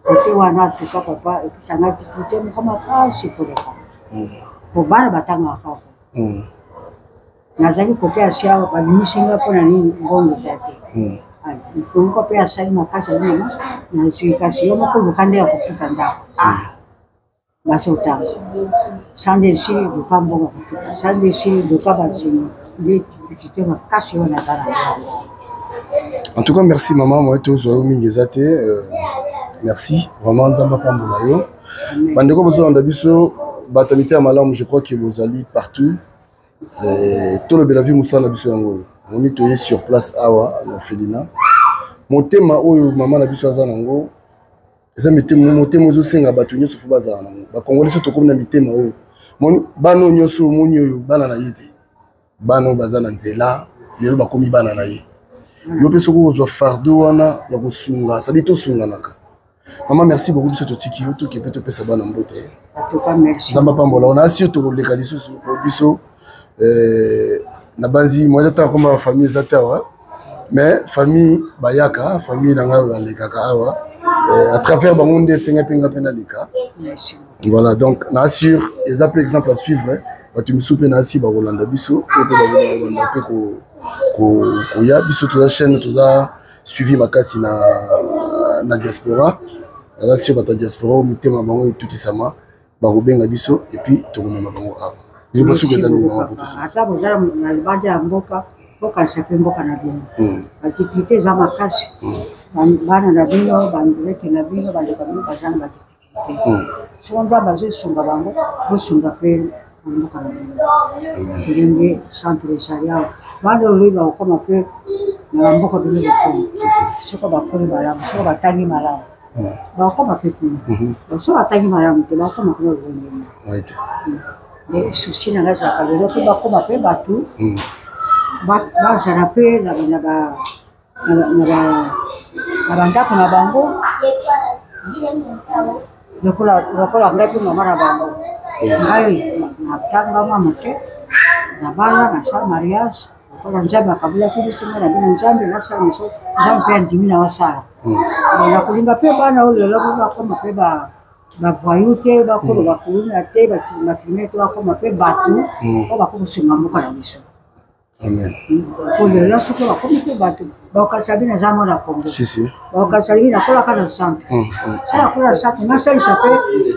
kote wana. Atuka papa, epesanga difficulté moko makasi koleka po bana batangaka kaka. Nazali kote ya siawa, babimisi nga mpona nini? Mbongo eza te. Moko mpe asali makasi, ali mama, nazwi, kasi yo moko luka nde ya kofuta ndako. Ah. Bazotanga sanza esili, luka mbongo kofuta, sanza esili, luka bansenya. Nde difficulté makasi oyo naza na yango. En tout cas, merci maman, moi tozwa yo mingi eza te. Merci vraiment, Nzambe apambola yo. Bandeko bozolanda biso, bato ya mitema malamu, je crois que bozali partout. Tolobela vie, mosala na biso yango oyo. Omoni, toye sur place awa na orphelinat. Motema oyo mama na biso aza nango eza mitema, motema ozosenga bato nyonso fo bazala nango. Bakongoli so tokomi na mitema oyo. Moni bana oyo nyonso omoni oyo, bana na ye te. Bana oyo baza na nzela lelo bakomi bana na ye. Yo mpe soki okozwa fardeau wana ya kosunga, sadi tosunganaka. Mama, merci beaucoup. Biso totiki yo, toke mpe topesa bana mbote. En tout cas, merci. Nzambe apambola. Ona asi yo, tokoleka lisusu po biso nabanzi mwa eza ntango koma famille eza te awa, mais famille bayaka, famille na ngai balekaka awa. À travers bango nde esenga mpe nga mpe naleka. Merci. Voilà, donc na assure eza mpe exemple à suivre. Bato misusu mpe na asi bakolanda biso, oyo mpe bakolanda mpe koya biso. Toza chaîne, toza suivi makasi na diaspora. Naza sur bato ya diaspora oyo mitema bango etutisama, bakobenga biso et puis tokomema bango awa. Liloba soki eza nini, mama, po tosisa? Ata boza na libanda ya mboka, bokanisa mpe mboka na bino. Badifficulté eza makasi. Bana na bino, bandeke na bino, bandeko na bino baza na badifficulté. Soki Nzambe azosunga bango, bosunga mpe na mboka na bino. Ndenge centre ezali awa, bana oyo loyi bakokoma mpe na bamboka bino bokoma. Soki bakoli malamu, soki batangi malamu, bakokoma mpe kuna. Soki batangi malamu te, bakokoma kuna lolenge nini? Nde souci na ngai ezalaka lelo mpe bakoma mpe bato, bazala mpe na bandako na bango lokola ngai mpe mama na bango. Ngai natanga mwa moke, nabala, nasala mariage lokola Nzambe akabulaki biso, ngai na bino. Nzambe nasala miso, Nzambe mpe andimi na wasala. Nakolinga mpe bana oyo lelo mpe bakoma mpe bavoyou te, bakoma bakuluna te, bacriminel te, bakoma mpe bato oyo bakokosunga mboka na biso. Amen. Po lelo soki bakomi mpe bato, bakokanisa bino aza mwana Congo. Si, si. Bakokanisa bino nakolaka na centre. So nakola na centre, nasalisa mpe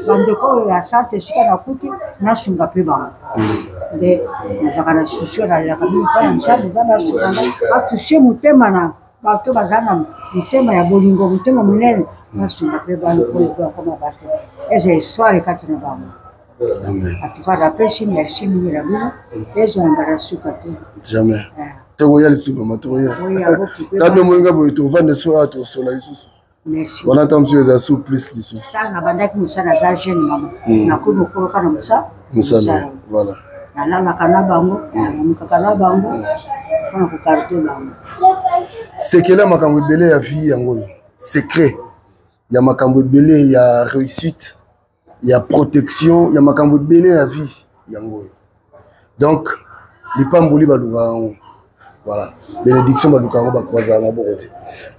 bandeko oyo ya centre esika nakuti, nasunga mpe bango. Nde nazalaka na souci oyo, nalelaka mingi mpo na Nzambe. Nzambe asunga ngai, atouche motema na bato baza na motema ya bolingo, motema monene, nasunga mpe bana mpo bakoma bato, eza histoire kati na bango. En tout cas, napesi merci mingi na bino. Ezala mbala suka te. Jamais. Tokoya lisusu, mama, tokoya. Tande moyinga boye, tovanda so awa, tosola lisusu. Merci. Wana ntango mosusu eza su plus lisusu. Ntango nabandaki mosala, naza jeune mama. Nakomi mokolo na mosala. Mosala, voilà. Nalalaka na bango, nalamukaka na bango mpona kogarde bango. Sekele ya makambo ebele ya vie yango oyo, secret ya makambo ebele ya réussite, ya protection ya makambo ebele na vie yango oyo. Donc lipamboli balukaka yango, voilà, bénédiction balukaka yango, bakwazaka maboko te.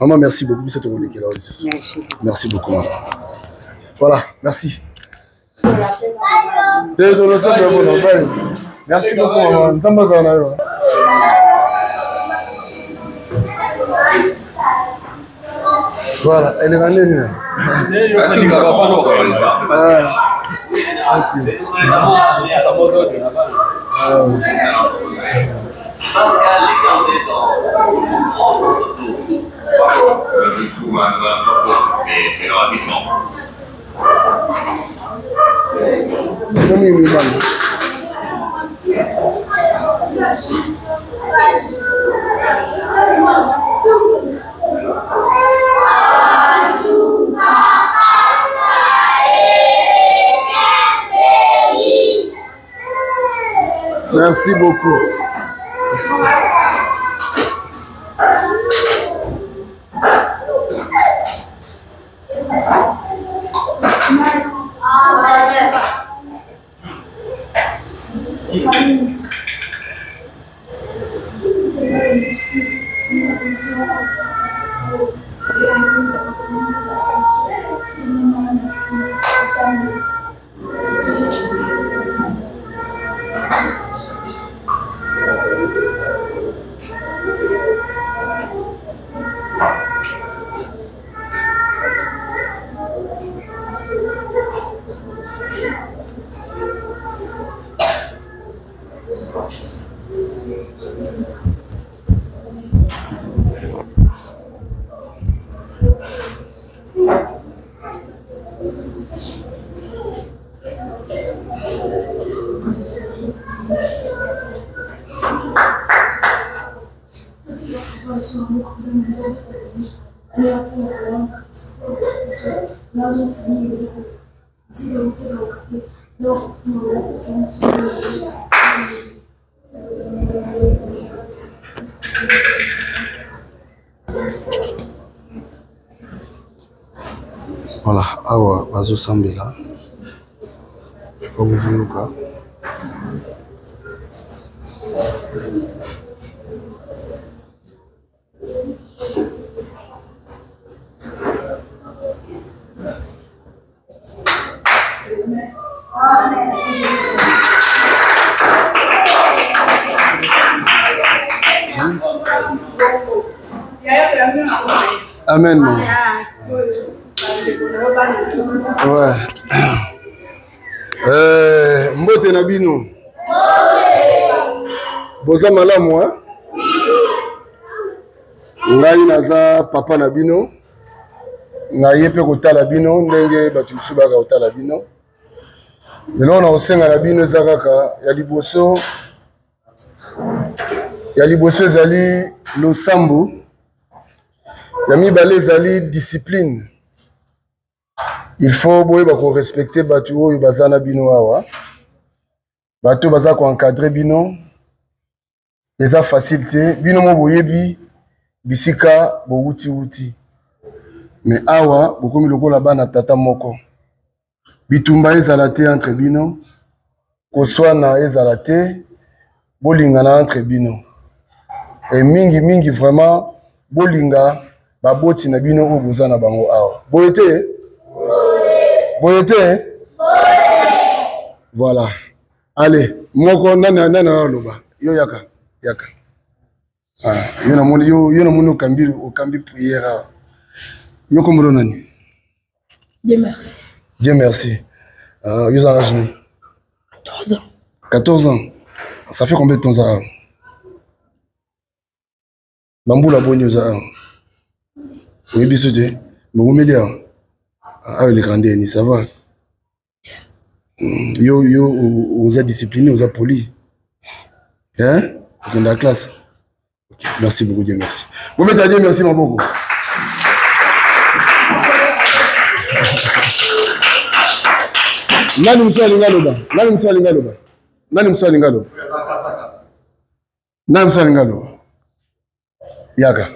Mama, merci beaucoup. Biso tokolekela oyo lisusu. Merci beaucoup, mama. Voilà, merci. Te tolosaka mpona bai. Merci beaucoup, mama. Nzambe azala na yo. Voilà, eleka nini? Ah, ok. Ah, oui. Merci beaucoup. Voilà, awa bazosambela bakozoyoka Amen. Ouais. Euh, mbote na bino. Boza malamu hein? Ngai naza papa na bino. Naye mpe kotala bino ndenge bato mosusu bayaka kotala bino. Eloko na kosenga na bino eza kaka ya liboso ya liboso ezali losambo, ya mibale ezali discipline. Il faut boyeba korespecte bato oyo baza na bino awa, bato baza koencadre bino. Eza facile te, bino mo boyebi bisika bowuti-wuti, me awa bokomi lokola bana tata moko. Bitumba ezala te entre bino, koswana ezala te, bolingana entre bino. E mingi mingi vraiment bolinga baboti na bino oyo boza na bango awa. Boye te? Boye te? Voilà. Allez, moko nani nani aloba? Yo yaka, yaka. Ah, yo namoni yo yo namoni okambi okambi prière awa. Yo kombo nani? Dieu merci. Dieu merci. Ah, yo za âge nini? 14 ans. 14 ans. Ça fait combien de temps ça? Bambula boni oza awa? Oyebi biso te? Bowumeli awa? Awa eleka ndeni, ça va? Yo yo oza discipliné, oza poli. Hein? Okenda classe. Okay. Merci beaucoup, Dieu merci. Bobeta Dieu merci maboko. Nani mosusu alingi aloba? Nani mosusu alingi aloba? Nani mosusu alingi aloba? Nani mosusu alingi aloba? Yaka.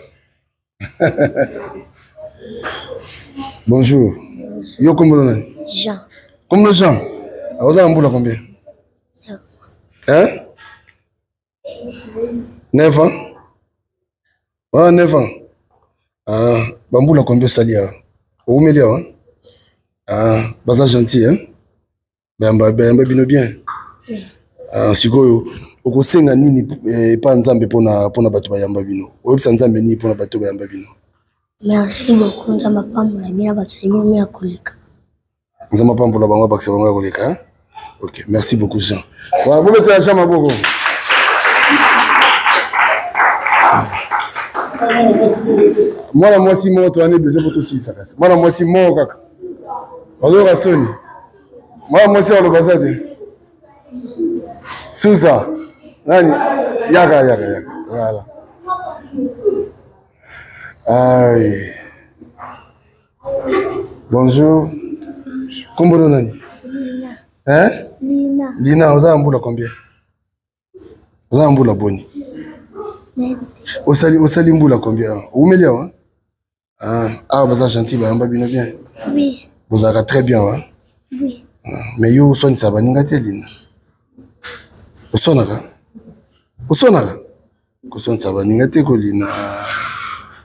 Bonjour. Yo kombo nani? Jean. Kombo Jean. Oza na mbula combien? Hein? 9 ans? Ah, 9 ans. Ah, bambula combien osali awa? Oumeli awa? Ah, baza gentil, hein? Bayamba bayamba bino bien. Ah, sikoyo okosenga nini epa Nzambe pona pona bato bayamba bino? Oyebisa Nzambe nini pona bato bayamba bino? Merci beaucoup Nzambe apambola bino bato na bino ya koleka. Nzambe apambola bango abakisa bango ya koleka. Hein? Ok, merci beaucoup Jean. Voilà, bobetela Jean maboko. Mwana mwasi moko toyani besoin po tosilisa kasi. Mwana mwasi moko kaka. Bazoyoka soni. Mwana mwasi aloba za te. Suza. Nani? Yaka yaka yaka. Voilà. Aïe. Bonjour. Kombo nani? Lina. Hein? Lina. Lina, oza na mbula combien? Oza na mbula boni? Osali osali mbula combien? Oumeli awa? Ah, awa baza gentil bayamba bino bien. Oui. Bozalaka très bien wa? Oui. Ah, mais yo oswanisa baninga te Lina. Oswanaka? Oswanaka? Koswanisa baninga te kolina.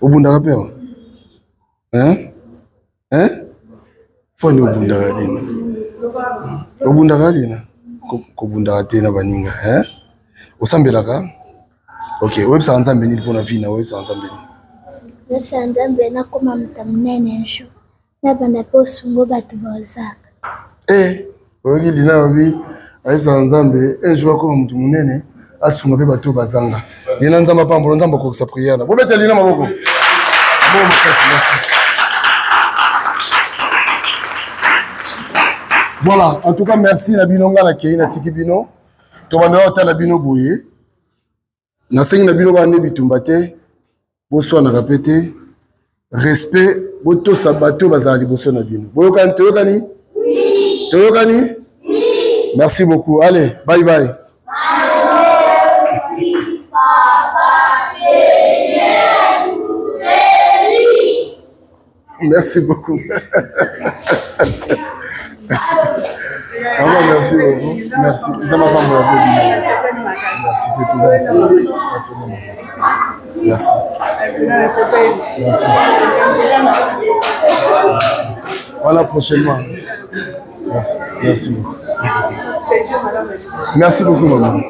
Obundaka mpe awa? Hein? Hein? Foni obundaka Lina. Obundaka Lina? Kobundaka te na baninga, hein? Osambelaka? Ok, oyebisaka Nzambe nini mpona vie na oyebisaka Nzambe nini? Oyebisaka Nzambe nakoma moto monene un jour. Nabanda mpe osungo bato bazanga. Eh, oyoki Lina alobi ayebisaka Nzambe un jour akoma moto monene asunga mpe bato bazanga. Lina Nzambe apambola, Nzambe akokisa prière na. Bobeta Lina maboko. Maboko makasi, merci. Voilà, en tout cas merci na bino nga nakei natiki bino tobanda otala bino boye nasengi na bino bana nde bitumba te boswanaka mpe te respect botosa bato bazala liboso na bino boyokani toyokani toyokani merci beaucoup allez bye bye Merci beaucoup. merci. Maman, merci beaucoup. Merci. Nzambe apambola mpe bino. Merci. Merci. Merci. Merci. Voilà prochainement. Merci. Merci beaucoup. Merci beaucoup, maman.